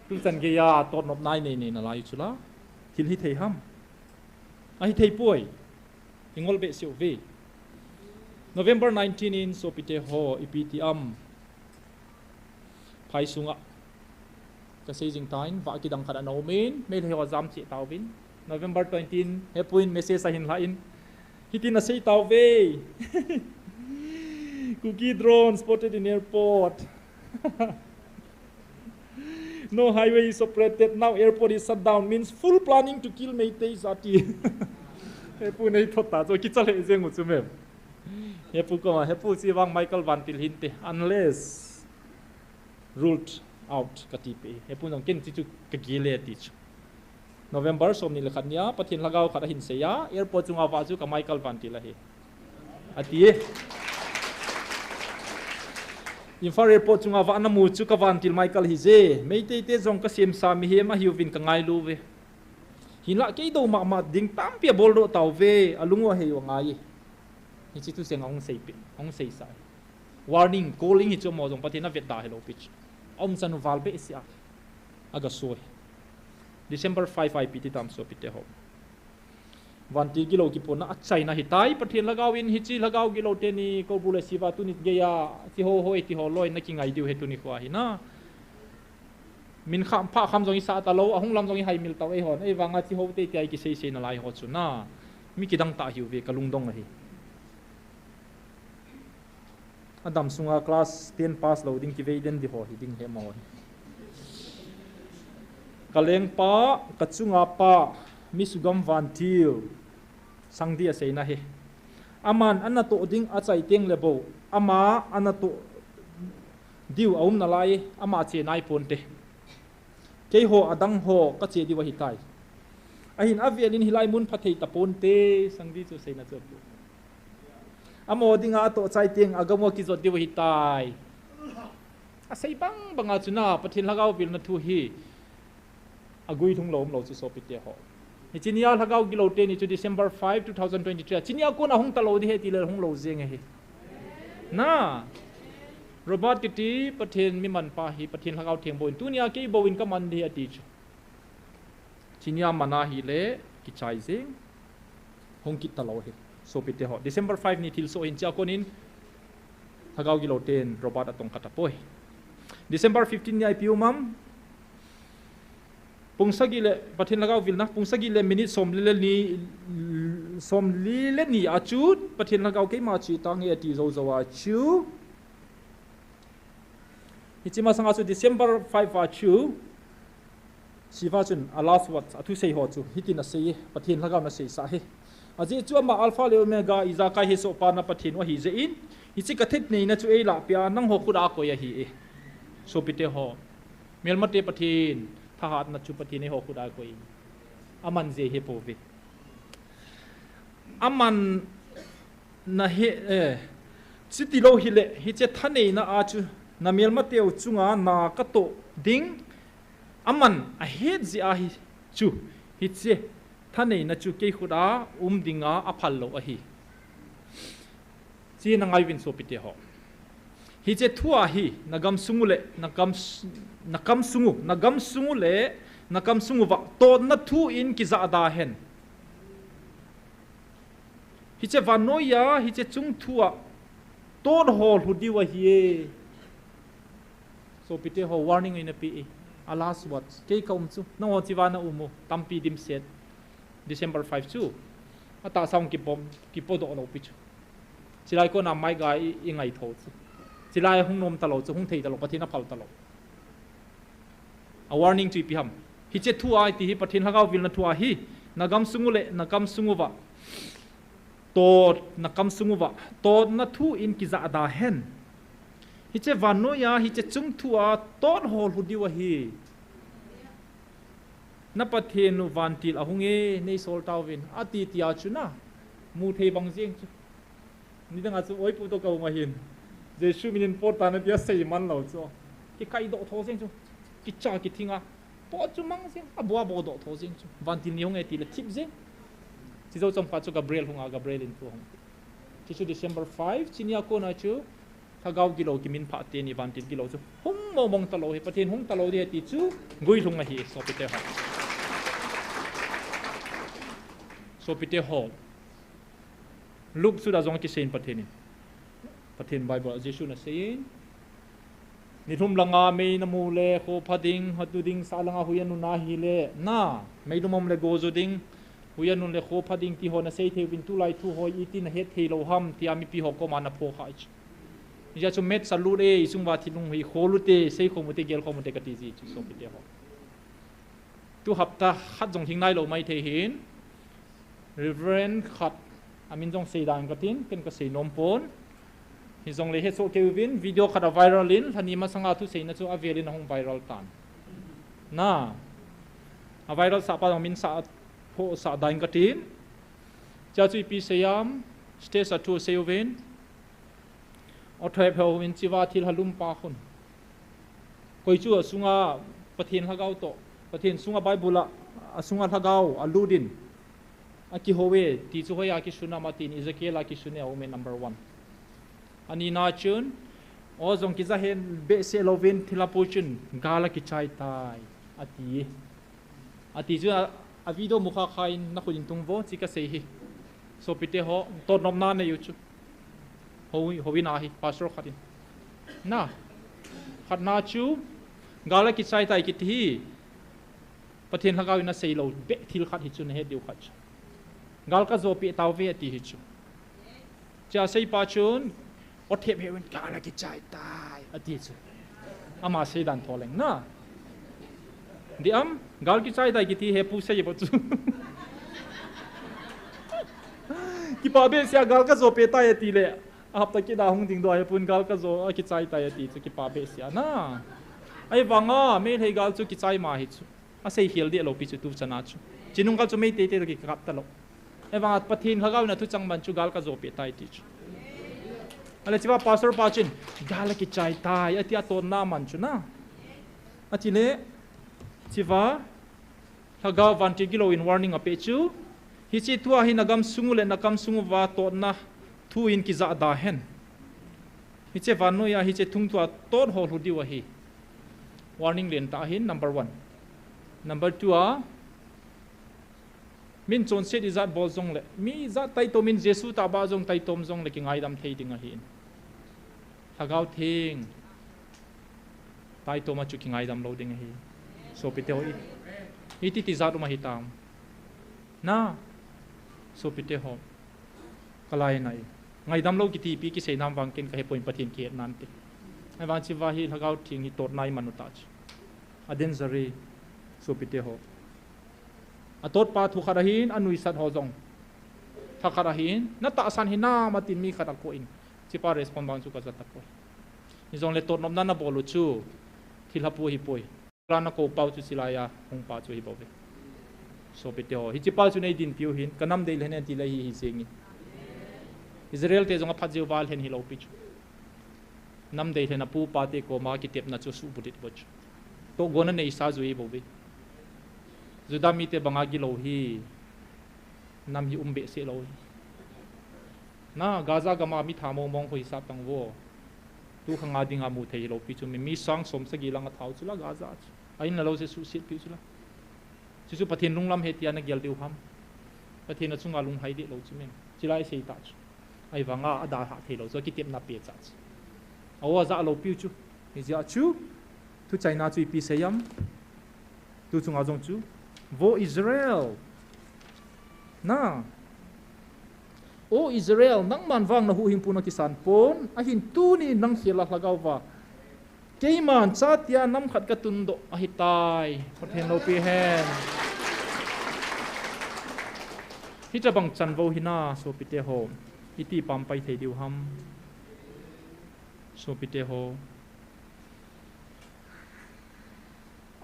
Tuchan geiya totnop nai nei nei nalai u chu la. Thil hithei ham? Ahithei poi. Ingol behseh uve. November nineteen in sopite ho ipi ti am. Phai sunga kasei jing tan, vah kidang khat ana umin, Meitei ho ajam cheh tauvin. November twenty in, hepuin message ahin lhan. Hitin asei tauve. Kuki drone spotted in airport. No highway is operated. Now airport is shut down. Means full planning to kill Meiteis ati. Hepu nei thot ta, chu kicha lheh jeng u chu mem. Hepu koma, hepu chi vang Michael Vantil hinte. Unless ruled out kati pe. Hepu jong ken chi chu kagel e ti chu. November somni le khat nia, Pathen lhagao khat ahin seiya, airport chunga vah chu ka Michael Vantil ahi. Ati e. Imphal airport chunga vah namu chu ka Vantil Michael hije. Meitei te jong kasemsa mihem ahiuvin kangailu ve. Hinlah kei dou mama ding tampi abol doh tauve, alung u ahei u angai e. Hiche thusei ahung seipe, ahung seisa. Warning, calling hi chu amaho jong Pathen in avetda hilou pi chu. Aumchan u val behseh a. Aga soi. December five a ipi ti tam sopite ho. Vantil gilou kipohna achaina ahitai, Pathen lhagao in hiche lhagao gilou teni, Koubru le Siva tuni geiya, ti ho ho e ti ho loi nakingai diu ahi tuni khoa hi na. Min kham, pha kham jong isah talou, ahung lam jong ihaimil tau eihon. Eivanga chi ho tei tia ikisei sei nalai ho chu na. Mi kidang tah ahiuve kalungdong ahi. Adam sunga class ten pass lou ding kivei den di ho hiding ahi amaho hi. Kalengpa, kachunga pa, Misugam Vantil. Sangdi aseina ahi. Aman anatoh ding achai teng le bou. Ama anatoh diu aum nalai, ama che nai ponte. Keiho adang ho kache diu ahitai. Ahin avelin hilai mun phathei taponte, Sangdi chu seina chu apu. Amaho dinga atoh chai teng agam u akijot diu ahitai. Asei bang banga chu na, Pathen lhagao vilna thu hi. Agui lhung lou umlou chu sopite ho. Hiche nia lhagao gilou teni chu December five, two thousand twenty-three a. Hiche nia kon ahung talou di ahi tile hung lou jeng ahi. Na. Robert kiti Pathen mi manpa hi Pathen lhagao theng bou in. Tunia kei bou in kaman di ati chu. Hiche nia man ahile kichai jeng. Hung kit talou ahi. Sopite ho. December five ni thilsoh hin chia konin lhagao gilou ten Robert atong khat apoi. December fifteen ni a ipi um am. Pung sagi le, Pathen lhagao vilna, pung sagi le minute somli le ni, somli le ni a chu, Pathen lhagao keima chu tange ati jou jou a chu. Hiche masanga chu December five a chu, Siva chun a last word, athusei ho chu, hitin asei e, Pathen lhagao in aseisa ahi. Ajeh chu ama Alpha le Omega, ijakai hesohpa na Pathen u ahijeh in, hiche kathet neina chu eilahpeh a, nangho khut a akoi ahi e. Sopite ho. Melmate Pathen, thahatna chu Pathen eiho khut a akoi. Aman jeh hi pouve. Aman na hi, eh, chuti lou hile, hiche thaneina a chu, na melmateu chunga na katoh ding, Aman ahet jeh ahi chu, hiche thaneina chu kei khut a um dinga aphal lou ahi. Hiche na ngai uvin sopite ho. Hiche thu a hi, na gam sung u le, na gam s-, na kam sung u, na gam sung u le, na kam sung uva totna thu in kijahda hen. Hiche vannoi a, hiche chung thu a, tot ho lhu diu ahi e. Sopite ho, warning in ape e. A last word. Kei ka um chu. Nangho hiche va na um u. Tampi dimset. December five chu. Atahsa hung kipo, kipodoh lou pi chu. Chulai kona mai ga i, i ngaito chu. Chulai hung nom talou chu, hung thei talou, Pathen aphal talou. A warning chu ipi ham. Hiche thu a iti hi Pathen lhagao vilna thu ahi. Na gam sung u le, na kam sung uva. Tot, na kam sung uva. Totna thu in kijahda hen. Hiche vannoi a, hiche chung thu a, tot ho lhu diu ahi. Na Pathen u vantil ahung e, nei sol tauvin. Ati tia chu na. Mu thei bang jeng chu. Nidang a chu, oi pu to ka um ahin. Jesu min in pot tan ati a sei man lou chu. Kikaidoh tho jeng chu. Kicha kithing a. Pot chu mang jeng. Abua bodoh tho jeng chu. Vantil nei hung e ti le thip jeng. Hiche jou chomkhat chu Gabriel hung a, Gabriel in thu hung. Hiche chu December five, hiche nia kona chu. Lhagao gilou kiminphah teni vantil gilou chu. Hung mong mong talou hi, Pathen hung talou ding ahi ti chu. Guilhung ahi, sopite ho. Sopite ho. Luke sut a jong kisei in Pathen in. Pathen Bible a Jesu in asei in. Nilhum langa mei namu le kho pha ding, hatu ding, sah langa hui anun ahile. Na, meilum um le go jo ding, hui anun le kho pha ding ti ho nasei thei uvin tulai thu ho iti nahet thei lou ham, tia mipi ho koma napho kha chu. Hijeh chun maths a lut e, isung uva thil hung hi kho lut e, sei khom ute, gel khom ute kati ji chu sopite ho. Tu hapta khat jong lhing nailou maithei hin, Reverend khat, amin jong seidan katin, ken kasei nom pon. Hijongle hesoh kei uvin, video khat a viral in, lhani masanga thuseina chu avel in ahung viral tan. Na, a viral sah pa jong min sah, pho sah dan katin. Hiche chu ipi sei ham, stage a thu sei uvin. Athep heu in hiche va thil halum pa khun. Koi chu asunga Pathen lhagao toh. Pathen sunga Bible a, asunga lhagao alut in. Akihou e, ti chu hoiya kisun ham atin, Ezekiel a kisun e, aume number one. Ani na chun, o jong kija hen behseh louvin thilha pu chun, gal akichai tai, ati. Ati chu a, a video mukha kha in nakhut in tung vo, hiche kasei hi. Sopite ho, totnopna nei u chu. Hou, houin ahi, pastor khat in. Na, khatna chu, gal akichai tai kiti hi, Pathen lhagao in asei lou, beh thil khat hi chu nahet diu khat chu. Gal kajo peh tauve ati hi chu. Hiche asei pa chun, o thep heu in gal akichai tai, ati chu. Ama seidan tho leng na. Di am, gal kichai tai kiti hi pu sei bou chu. Kipa behseh a gal kajo peh tai ati le. A hapta kit a hung ding doh hi pun gal kajo akichai tai ati chu kipa behseh a na. Ahivanga, Meitei gal chu kichai ma hi chu. Asei khel deh lou pi chu tu chana chu. Chinung gal chu Meitei te toh kikap talou. Ahivanga Pathen lhagao in athuchang man chu gal kajo peh tai ti chu. Ale hiche va pastor pa chun, gal akichai tai, ati a totna man chu na. Atile, hiche va, lhagao vantil gilou in warning apeh chu. Hiche thu a hi nagam sung u le nakam sung uva totna thu in kijahda hen. Hiche vannoi a hiche thung thu a tot ho lhu diu ahi. Warning lentah ahin, number one. Number two a, min chonset ijat bol jongle, mi ijat taitom in Jesu tahbeh jong taitom jongle kingaidam thei ding ahin. Lhagao Theng taitom a chu kingaidam lou ding ahi. Sopite ho i, iti ti jat um ahitam. Na, sopite ho. Kalai nai. Ngaidam lou kiti pi kisei nam vang ken kahe poi Pathen kihet nante. Ahivang hiche va hi Lhagao Theng hi totna iman u tah chu. A danger e, sopite ho. Atot pa thu khat ahin, anuisat ho jong. Thakhat ahin, natahsan hinam atin mi khat akou in. Hiche pa respond bang chu kaja tapoi. Hijongle totnopna nabol u chu. Thilha pu hi poi. Plan a kou pau chu chilai a, hung pa chu hi bou ve. Sopite ho. Hiche pa chu nei dinpi u hin, kanam dei lhon e ti le hi hi jeng in. Israel te jong aphat jeh uva lhen hilou pi chu. Nam dei lhon a pu pa te koma kitepna chu suhbulhit bou chu. Tohgon anei sa jui bou ve. Juda mite banga gilou hi nam hi um behseh lou hi. Na, Gaza gam a mi tha mong mong khu hisap tang vo. Tu khang a dinga mu thei hilou pi chu mi, mi sang som sagi lang a thau chu la Gaza chu. A in la lou se suhset pi chu la. Chu chu Pathen lunglam he tia na gel diu ham. Pathen a chunga lunghai deh lou chu mem. Chilai sei ta chu. Ahivanga a dalha thei lou chu a kitepna pe cha chu. A o a ja lou piu chu. Hijeh a chu. Thu chaina chu ipi sei am. Tu chunga jong chu. Vo Israel. Na. O Israel, nangman vang na huhhingpu na kisan pon, ahin tuni nang khel a lhagao va. Keiman chatia nam khat ka tundoh ahitai. Pathen loupi hen. Hitabang chanvo hina, sopite ho. Iti pampai thei diu ham. Sopite ho.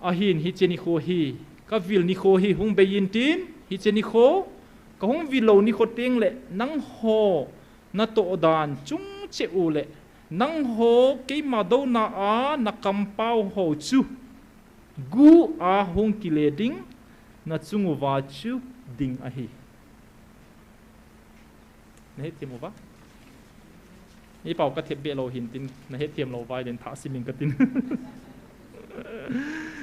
Ahin hiche nikho hi, ka vil nikho hi hung bei intin, hiche nikho, ka hung vil lou nikho teng le, nangho, natoh dan chung cheh u le, nangho, keima douna a, na kampau ho chu, gu a hung kile ding, na chung uva chu ding ahi. Na hetthem uva? Ei pau ka thep be lou hin tin, na hetthem lou vai den tha siling ka tin.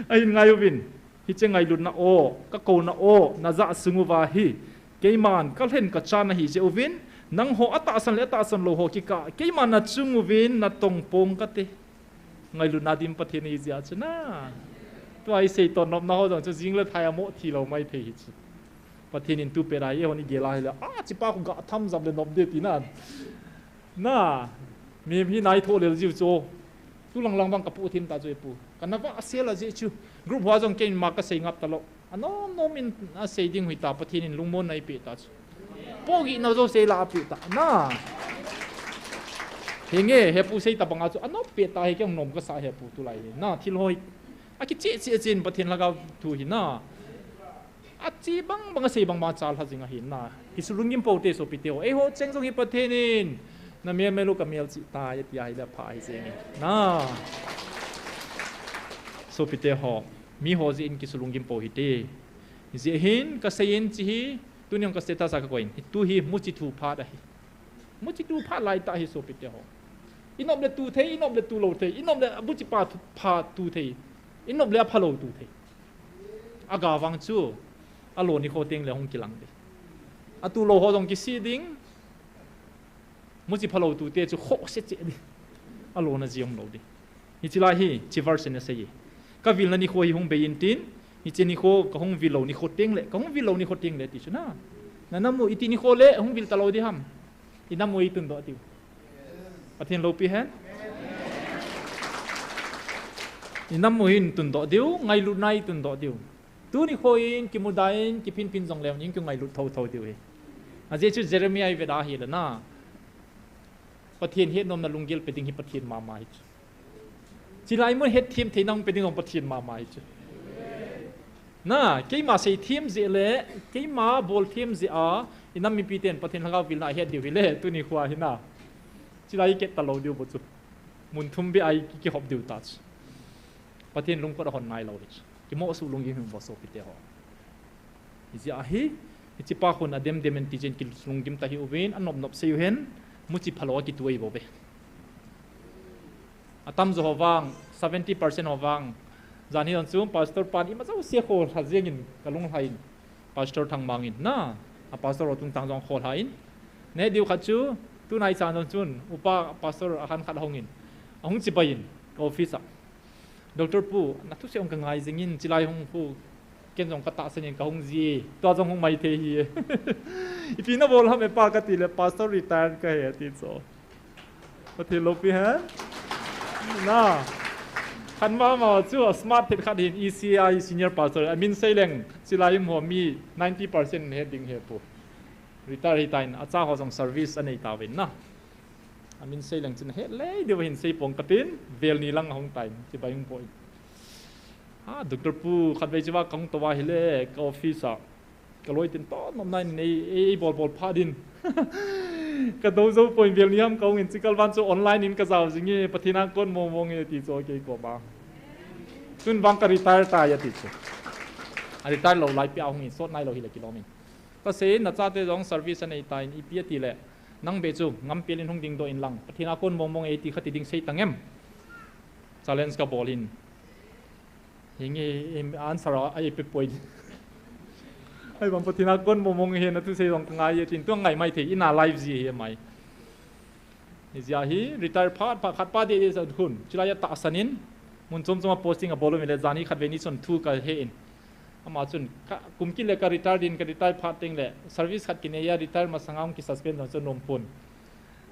Ahin ngai uvin, hiche ngailutna o, ka kouna o, na ja sung uva hi, keiman ka lhen ka chan ahi jeh uvin, nangho atahsan le atahsan lou ho kikah, keiman na chung uvin, na tong pong kate. Ngailutna dim Pathen ahi jeh a chu na. Tua i sei to nopna ho jong chu jing le thai a mo thi lou mai thei hi chu. Pathen in tu pet a, eihon i gel a hile, a, chipa khu ga tham jam le nop de ti na. Na, mi hi nai tho lel jiu chu. Tu lang lang bang ka pu thim ta chu e pu. Ka na va sel a jeh chu. Group hoa jong keima ka sei ngap ta lou. Anom nom in a sei ding hui ta, Pathen in lungmon na i pe ta chu. Pohgihna jouse la a pe ta. Na. Henge, he pu sei ta banga chu. Anom pe ta he keng nom ka sa he pu tulai he. Na, thil hoi. A kiche che che in Pathen lhagao thu hi na. A chi bang bang a sei bang bang chal ha jing ahi na. Kisulunggim pou te sopite ho. Eiho cheng jong hi Pathen in. Na mel mel u ka mel chi ta, ya ti ahi le pha hi jeng e. Na. Sopite ho. Mi ho jeh in kisulunggim pou hite. Hijeh hin, ka sei in chi hi, tuni jong ka status a ka koi in. Hi tu hi, muchi thu phat ahi. Muchi thu phat lai ta hi sopite ho. I nop le tu thei, i nop le tu lou thei, i nop le muchi pa thu, pha tu thei, i nop le a pha lou tu thei. A ga vang chu, a lo nikho teng le hung kilang ding. A tu lou ho jong kisih ding, Muchi phalou tute chu khoh se che di. Alona jong lou di. Hiche lai hi, hiche verse in asei e. Ka vilna nikho hi hung bei intin, hiche nikho ka hung vil lou nikho teng le, ka hung vil lou nikho teng le ti chu na. Na nam u iti nikho le hung vil talou di ham. I nam u i tundoh diu. Pathen loupi hen. I nam u hin tundoh diu, ngailutna i tundoh diu. Tuni kho in, kimuda in, kiphinphin jong leu in, kingailut thotho diu hi. Ajeh chu Jeremiah i veda hi le na. Pathen hetnomna lunggel pe ding hi Pathen mama hi chu. Chilai mun hetthem theina hung pe ding jong Pathen mama hi chu. Na, keima seithem jeh le, keima bolthem jeh a, i nam mipi ten Pathen lhagao vilna ahet diu hi le, tuni kho a hi na. Chilai i ket talou diu bou chu. Mun thum beh a i kihop diu ta chu. Pathen lungput ahon nailou hi chu. Kimoh suh lunggim hih un vo sopite ho. Hijeh a hi, hiche pa khun adem dem in ti jeh in kilunggim ta hih uvin, anop nop sei u hen, muchi phalou a kitu ahi bou ve. Atamjo ho vang, seventy percent ho vang. Jan hi jong chu, pastor pan imacha u se kholha jeng in, ka lunglhai in. Pastor Thangmang in, na, a pastor ho tungtang jong kholha in. Neh diu khat chu, tunai chan jong chun, upa pastor ahan khat ahung in. Ahung chibai in, ka office a. Doctor pu, na thusei hung ka ngai jing in, chilai hung khu, ken jong ka tahsan in ka hung ji, tua jong hung mai thei hi. Ipi na bol ham e pa ka ti le, pastor retire ka hi ati chu. Pathen loupi hen. Na. Khan mama chu a smart phet khat hin E C I senior pastor. Amin sei leng, chilai um ho mi ninety percent he ding he pu. Retire hi tan, acha ho jong service anei tauvin na. Amin sei leng chun he lei diu hin sei pong ka tin, vel ni lang ahung tan, chibai hung poi. Ha, Doctor pu, khatvei chiva kahung tou a hile, ka office a. Ka loi tin to nom nai nei, ei, ei bol bol pha din. Ka do jou poi vel ni ham kahung in chikal van chu online in ka jao jing e, Pathen a kon mong mong e ti chu kei koma. Tun vang ka retire tai ati chu. A retire lou lai pia hung in sot nailou hile kilom in. Kasei nachate jong service anei tan ipi ati le. Nang be chu ngam pelin hung dingdoh in lang. Pathen a kon mong mong e ti khat ti ding sei tang em. Challenge kabol in. Hinge em answer a, ai pe poi. Ai bang Pathen a kon mong mong he na thusei jong ka ngai e tin tu ngai mai thei in a live ji he mai. Hijeh a hi retire phat phat khat pa de de sa khun. Chulai a tahsan in. Mun chom chom a posting abol um le jan hi khat ve ni chun thu ka he in. Ama chun ka kum kit le ka retire din ka retire phat teng le service khat kinei a retire masang a hung ki suspend jong chu nom pon.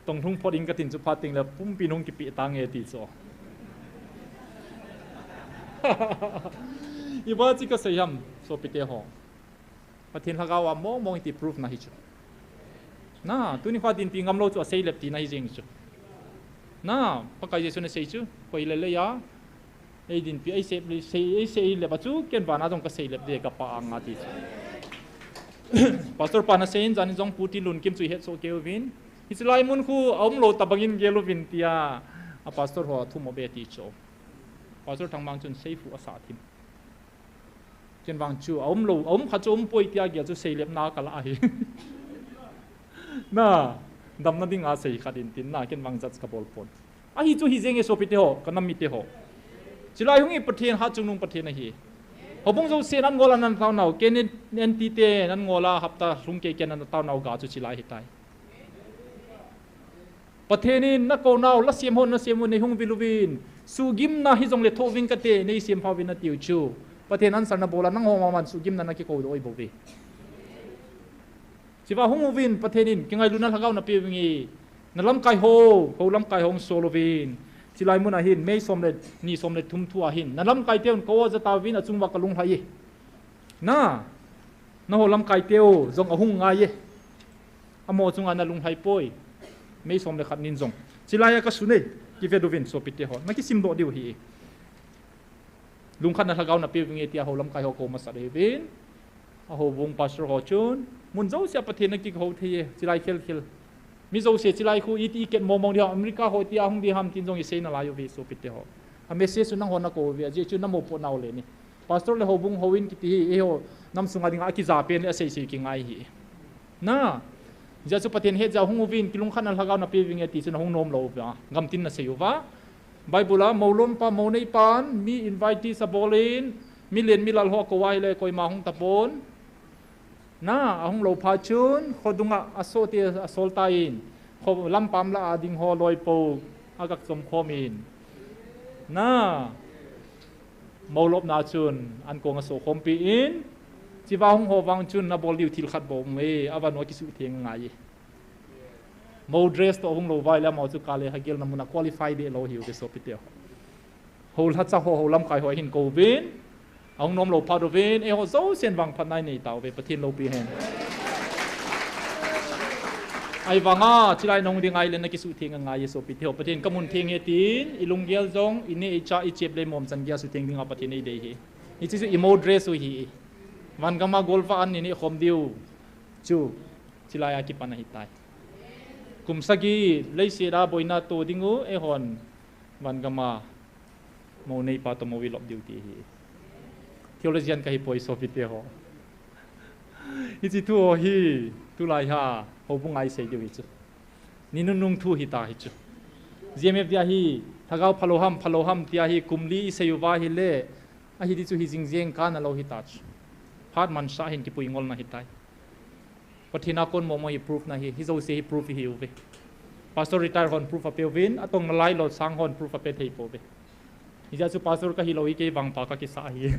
Tong lhung phot in ka tin chu phat teng le pumpi nung kipe tange ti chu. Iba chi ka sei ham sopite ho. Pathen lhagao a mong mong iti proof na hi chu. Na, tuni kha dinpi ngam lou chu asei lep tina hi jeng chu. Na, Pakai Jesu na sei chu, koi le le ya. Ei dinpi, ei sei, ei sei lep a chu, ken vana jong ka sei lep de ka Pa anga ti chu. Pastor pa na sei in, jan in jong Pu Tinlunkim chu i het soh kei uvin. Hiche lai mun khu, a um lou tabang in gel uvin tia, a pastor ho thum o be ti chu. Pastor Thangmang chun sei fu a sa thim. Ken vang chu, a um lou, a um kha chu um poi tia gel chu sei lep na ka la hi. Na, damna ding a sei khat in tin na, ken vang judge ka bol pon. Ahi chu hi jeng e sopite ho, ka nam mite ho. Chulai hung hi Pathen ha chungnung Pathen ahi. Houbung jouse nan ngol a nan tao nau, ken en ti te nan ngol a hapta lhung kei ken nan tao nau ga chu chulai hi tai. Pathen in na kou nau, la siam hon, na siam hon, nei hung vil uvin. Sugimna hi jong le tho ving ka te, nei siam pha uvin na tiu chu. Pathen answer na bol a, nang ho ma man sugimna na ki kou doi bo ve. Chiva hung uvin, Pathen in, kingailuna lhagao na pe uvin e. Na lamkai ho, ho lamkai ho hung sol uvin. Chulai mun a hin, May som le, ni som le thum thu a hin. Na lamkai te un, kou a ja ta uvin, a chung va ka lunglhai e. Na, na ho lamkai te u, jong a hung ngai e. Amo chung a na lunglhai poi. May som le khat nin jong. Chulai a ka sun e, ki ve duvin, sopite ho. Na ki sim doh diu hi e. Lungkhat na lhagao na pe uvin e tia ho lamkai ho kou masa de uvin. A houbung pastor ho chun. Mun jouse a Pathen na ki kou thei e, chulai khel khel. Mi jouse chulai khu iti i ket mong mong di ham, America ho tia hung di ham tin jong i sei na lai uve sopite ho. A message chu nang ho na kou uve, a jeh chu na mo po nau le ni. Pastor le houbung houin kiti hi, eiho nam sunga dinga a ki ja pen le a sei sei ki ngai hi. Na, jeh chu Pathen het jeh a hung uvin, ki lungkhat na lhagao na pe uvin e ti chu na hung nom lou uva, gam tin na sei uva. Bible a, mo lom pa, mo nei pan, mi invite sa bol in, mi len mi lal ho a kou a hile, koima hung ta pon. Na, a hung lou pha chun, kho dunga a so te a sol ta in, kho lampam la a ding ho loi po, a gak chom khom in. Na, mo lop na chun, an kong a so khom pi in, chiva hung ho vang chun, na bol diu thil khat bo nge, a van wa ki su theng ngai. Mo dress to hung lou vai le mo chu ka le ha gel na mun a qualify de lou hiu ke sopite ho. Ho lhacha ho, ho lamkai ho hin kou vin. A hung nom lou phat uvin, eiho jousen vangphatna i nei tauve, Pathen loupi hen. Ahivanga, chulai nung ding ahile na kisutheng angai e sopite ho, Pathen ka mun theng e tin, i lunggel jong, i neh i chah, i chep le mom chan geiya sutheng dinga Pathen eidei hi. Hiche chu i mo dress u hi. Van gama golvah an i neh khom diu. Chu, chulai a kipan ahitai. Kum sagi, leiset a boina to ding u, eihon, van gama, mo neipa toh mo i lop diu ti hi. Theologian kahi poi sopite ho. Hiche thu ho hi, tulai a, houbung a i sei diu hi chu. Ni nunung thu hita hi chu. G M F dia hi, lhagao phalou ham, phalou ham tia hi, kum li i sei uva ahile, ahi ti chu hi jing jeng kana lou hita chu. Phat mansah hin kipui ngolna hitai. Pathen a kon momo hi proof na hi, hi jouse hi proof hi uve. Pastor retire hon proof apeuvin, atong nalai lou sang hon proof ape thei pouve. Hijeh chun pastor kahi lou hi kei vangpha kakisa hi.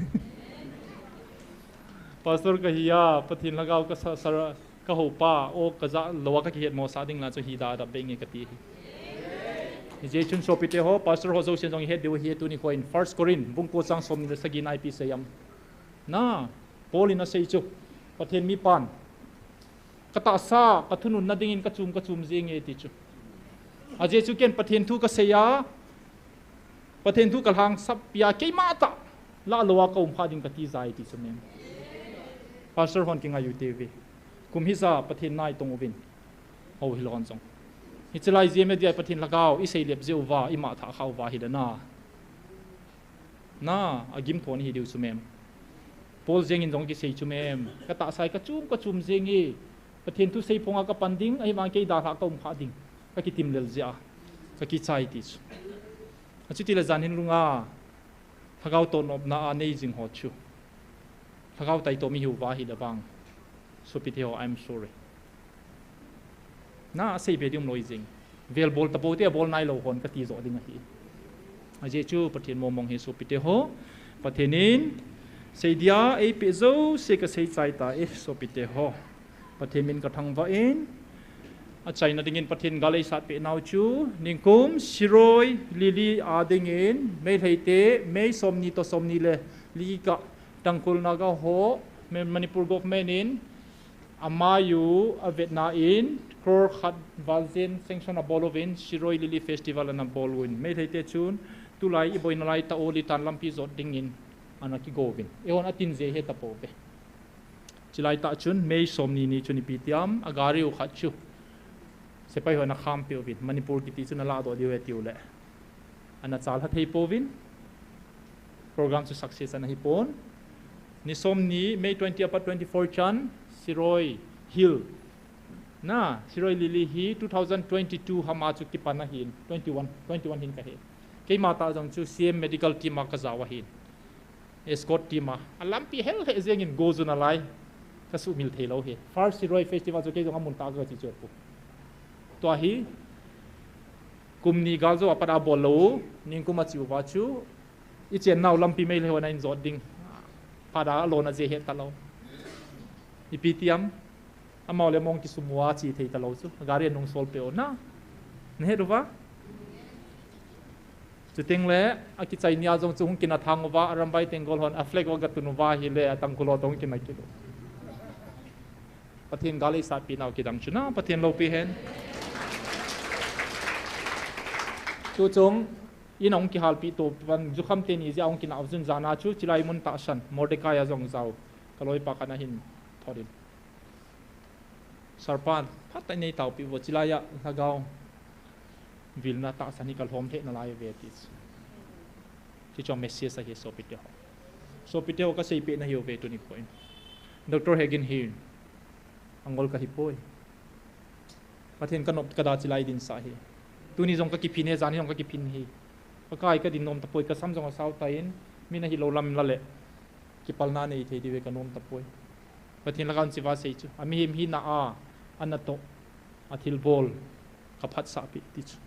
Pastor kahi a, Pathen lhagao kasa, sa, kahoupa, o kaja lou a kakihet mosah ding la chu hi da da beng e kati hi. Hijeh chun sopite ho, pastor ho jousen jong i het diu hi tuni khoin First Corinth, bung ko chang somni le sagi na ipi sei am. Na, Paul in asei chu, Pathen mipan. Ka tahsa, ka thununna dingin ka chum, ka chum jing e ti chu. Ajeh chu ken Pathen thu ka sei a, Pathen thu ka lhangsap pia, keima tah, la lou a ka um kha ding kati jai ti chu men. Pastor hon kingai u teve. Kum hija Pathen na i tong uvin. Ho hilou hon jong. Hiche lai jeh media Pathen lhagao, i sei lep jeh uva, i mah thah kha uva hile na. Na, agim thon hi diu chu mem. Paul jeng in jong kisei chu mem. Ka tahsa hi ka chum, ka chum jeng hi. Pathen thu sei phonga ka pan ding, ahivang kei dalha ka um kha ding. Ka kitim lel jia. Ka kichai ti chu. Achuti le jan hin lunga. Lhagao toh nopna a nei jing ho chu. Lhagao tai toh mi hiu va hi le vang. Sopite ho, I'm sorry. Na, asei be ding um loi jing. Vel bol ta bo te, bol nai lo hon ka ti jo ding ahi. Ajeh chu Pathen momong hi sopite ho. Pathen in, sei dia, ei pe jo, se ka sei chai ta, eh, sopite ho. Pathen min ka thangvah in, achaina dingin Pathen gal ei sat pe nau chu, ningkum, Shirui, Lily a dingin, Meitei te, May somni toh somni le, li ka, Tangkhul Naga ho, Manipur government in, ama yu, avetna in, crore khat val jen sanction abol uvin, Shirui Lily Festival ana bol uvin. Meitei te chun, tulai i boina lai ta oli tan lampi jot dingin, ana kigo uvin. Eihon atin je he ta po ve. Chilai tah chun, May somni ni chun ipi tiam, agari u khat chu. Sepai hon akham pe uvin, Manipur kiti chun ala do diu e tiu le. Ana chal ha thei po uvin. Program chu success ana hi pon. Ni somni, May twenty apat twenty-four chan, Shirui Hill. Na, Shirui Lily hi two thousand twenty-two hama chu kipan ahin, twenty-one, twenty-one hin ka he. Keima tah jong chu C M medical team a ka jao ahin. Escort team a, alampi hel he jeng in go jun alai. Ka sumil thei lo he. First Shirui Festival chu kei jong amun tah ka chi chu pu. Tua hi, kum ni gal jo apat a bol lo, ningkum a chi uva chu, i chen nau lampi Meitei hon a in jot ding. Pada alona je he ta lo. Ipi tiam, amau le mong kisumua chi thei ta lo chu. Gari anung sol pe o na. Na he ruva? Chuteng le, akichai nia jong chu hung kina thang uva, Arambai Tenggol hon, a flag o gatun uva hi le, atang kulo tong kina kilu. Pathen gal ei sat pi nau kidang chu na, Pathen lo pi hen. Tu chung, in ong kihal pi to, van jukham te ni jia ong kina ujun jana chu, chilai mun ta san, Mordecai a jong jao, kaloi pa kana hin, thorin. Sarpan, phat tai nei tau pi vo chilai a, lhagao. Vilna tahsan hi ka lhom thei nalai ve ti. Ti chu message ahi sopite ho. Sopite ho ka seipeh na hiu ve tuni khoin. Doctor Hagin hi angol ka hi poi. Pathen ka nop ka da chilai din sa hi. Tuni jong ka kiphin he, jan hi jong ka kiphin hi. Pakai ka din nom ta poi, ka sam jong asao ta in, mi na hi lo lam la le. Kipalna nei thei diu ve ka nom ta poi. Pathen lhagao in chiva sei chu. A mihem hina a, ana to, a thilbol, ka phatsah pi ti chu.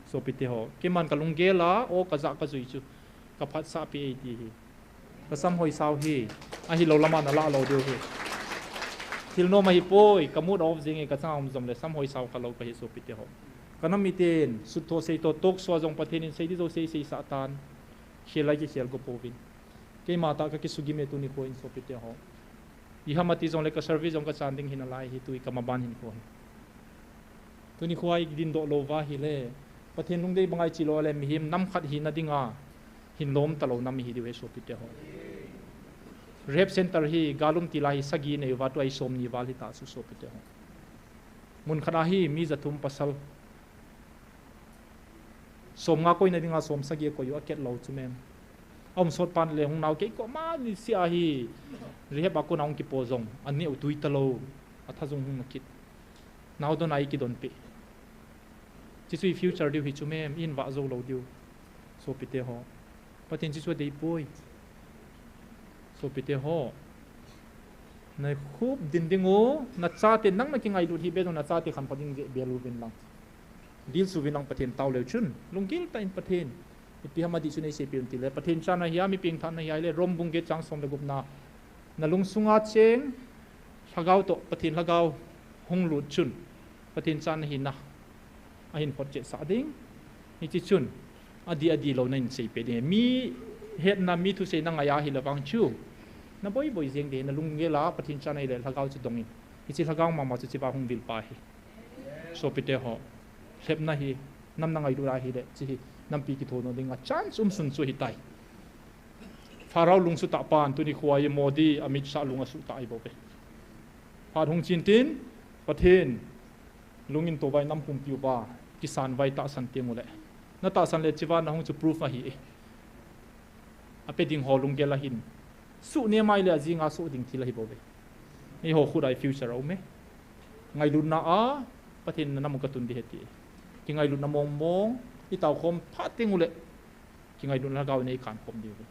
Sopite ho. Keiman ka lunggel a, o ka ja ka jui chu. Ka phatsah pi ei ti hi. Ka sam hoi sao hi. Ahi lo lama na la lo diu hi. Thil nom ahi poi, ka mood off jing e ka chang um jom le sam hoi sao ka lo ka hi sopite ho. Ka nam miten, sut tho sei to, talk show a jong Pathen in sei di jo sei sei sa tan. Khel lai ki khel go povin. Keima tah ka kisugim e tuni khoin sopite ho. Iham ati jong le ka service jong ka chan ding hi nalai hi tui ka maban hin kho hi. Tuni khoa i din doh lo va hi le. Pathen lungdei bangai chi lo le mihem nam khat hina dinga. Hin lom ta lo nam hi diu he sopite ho. Rehab center hi galum ti lai hi sagi nei va tua i som ni val hi ta su sopite ho. Mun khat a hi mi ja thum pasal. Som nga koi na dinga som sagi koi u a ket lo chu mem. A um sot pan le hung nau kei ko ma ni si a hi. Rehab a ko na hung kipo jong. A neu tui ta lo. A tha jong hung na kit. Nau don ai ki don pe. Chi chu i future diu hi chu mem in va zo lo diu. Sopite ho. Pathen chi chu a dei poi. Sopite ho. Na khup din ding u, na chate nang na kingailut hi be jong na chate khan pha ding je be lu vin lang. Dil su vin lang Pathen tao leu chun. Lunggil ta in Pathen. Ipi ham a di chu nei sei pi un ti le. Pathen chana hi a mi ping than na hi ai le. Rom bung get chang som le gup na. Na lungsunga cheng. Lhagao to, Pathen lhagao. Hung lut chun. Pathen chana hi na. A hin phot che sa ding. Hichi chun. A di a di lo na in sei pe ding. Mi het na mi thu sei na ngai a hi la vang chu. Na boi boi jeng de na lunggel a Pathen chana hi le lhagao chu dong in. Hichi lhagao mama chu chiva hung vil pa hi. Sopite ho. Lhepna hi, nam na ngailut a hi le, chi hi, nampi kitho no ding a chance um sun chu hi tai. Pharaoh lung su ta pan, tuni khoa i Modi, Amit Shah lung a su ta i bo ve. Phat hung chin tin, Pathen, lung in to vai nam pumpi u va, kisan vai ta san tiang u le. Na ta san le chiva na hung chu proof ahi e. Ape ding ho lunggel ahin. Suh ne mai le ajing a suh ding thil ahi bou ve. Eiho khut a i future a um e. Ngailutna a, Pathen in na nam u katun ding ahi ti. Kingailutna mong mong, i tao khom phat teng u le. Kingailutna lhagao in ei kan khom diu ve.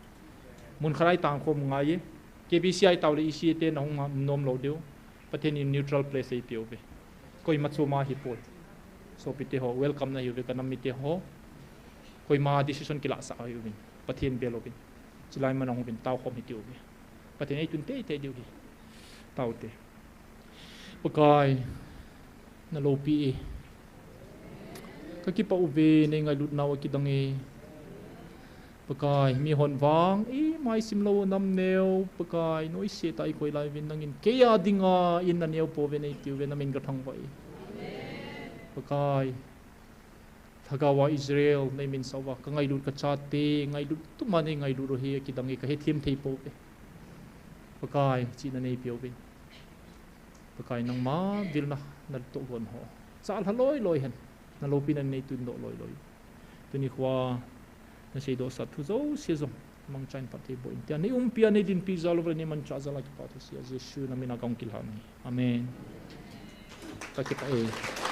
Mun khat a i tang khom ngai e. K B C a i tao le E C A te na hung nom lou diu. Pathen in neutral place ei pe u ve. Koima chom a hi poi. Sopite ho, welcome na hi u ve ka nam mite ho. Koima decision kilah sah hi u vin. Pathen bel u vin. Chilai man a hung vin tao khom hi ti u ve. Pathen ei tun tei tei diu hi. Tao te. Pakai, na loupi e. Ka kipah u ve, nei ngailut nau a kidang e. Pakai, mi hon vang, i mai sim lou nam neo, Pakai, noise tah i koi lai vin nangin. Kei a dinga, in na neo po ve nei tiu ve, na min ka thangvah e. Pakai, Lhagao a Israel, nei min sauva, ka ngailut ka chate, ngailut tuma nei ngailut u hi, a kidang e ka hethem thei po ve. Pakai, chihna nei peuve. Pakai nangma vilna na toh gon ho. Cha lha loi loi hen. Na loupina nei tun doh loi loi. Tuni khoa na seidoh sah thu jouse jong mangcha in phatthei boh in tia. Nei umpi a nei dinpi jal uva le nei manchah jal a kipathu sia. Jesu na min a ka hung kilhan ahi. Amen. Ka kipah e.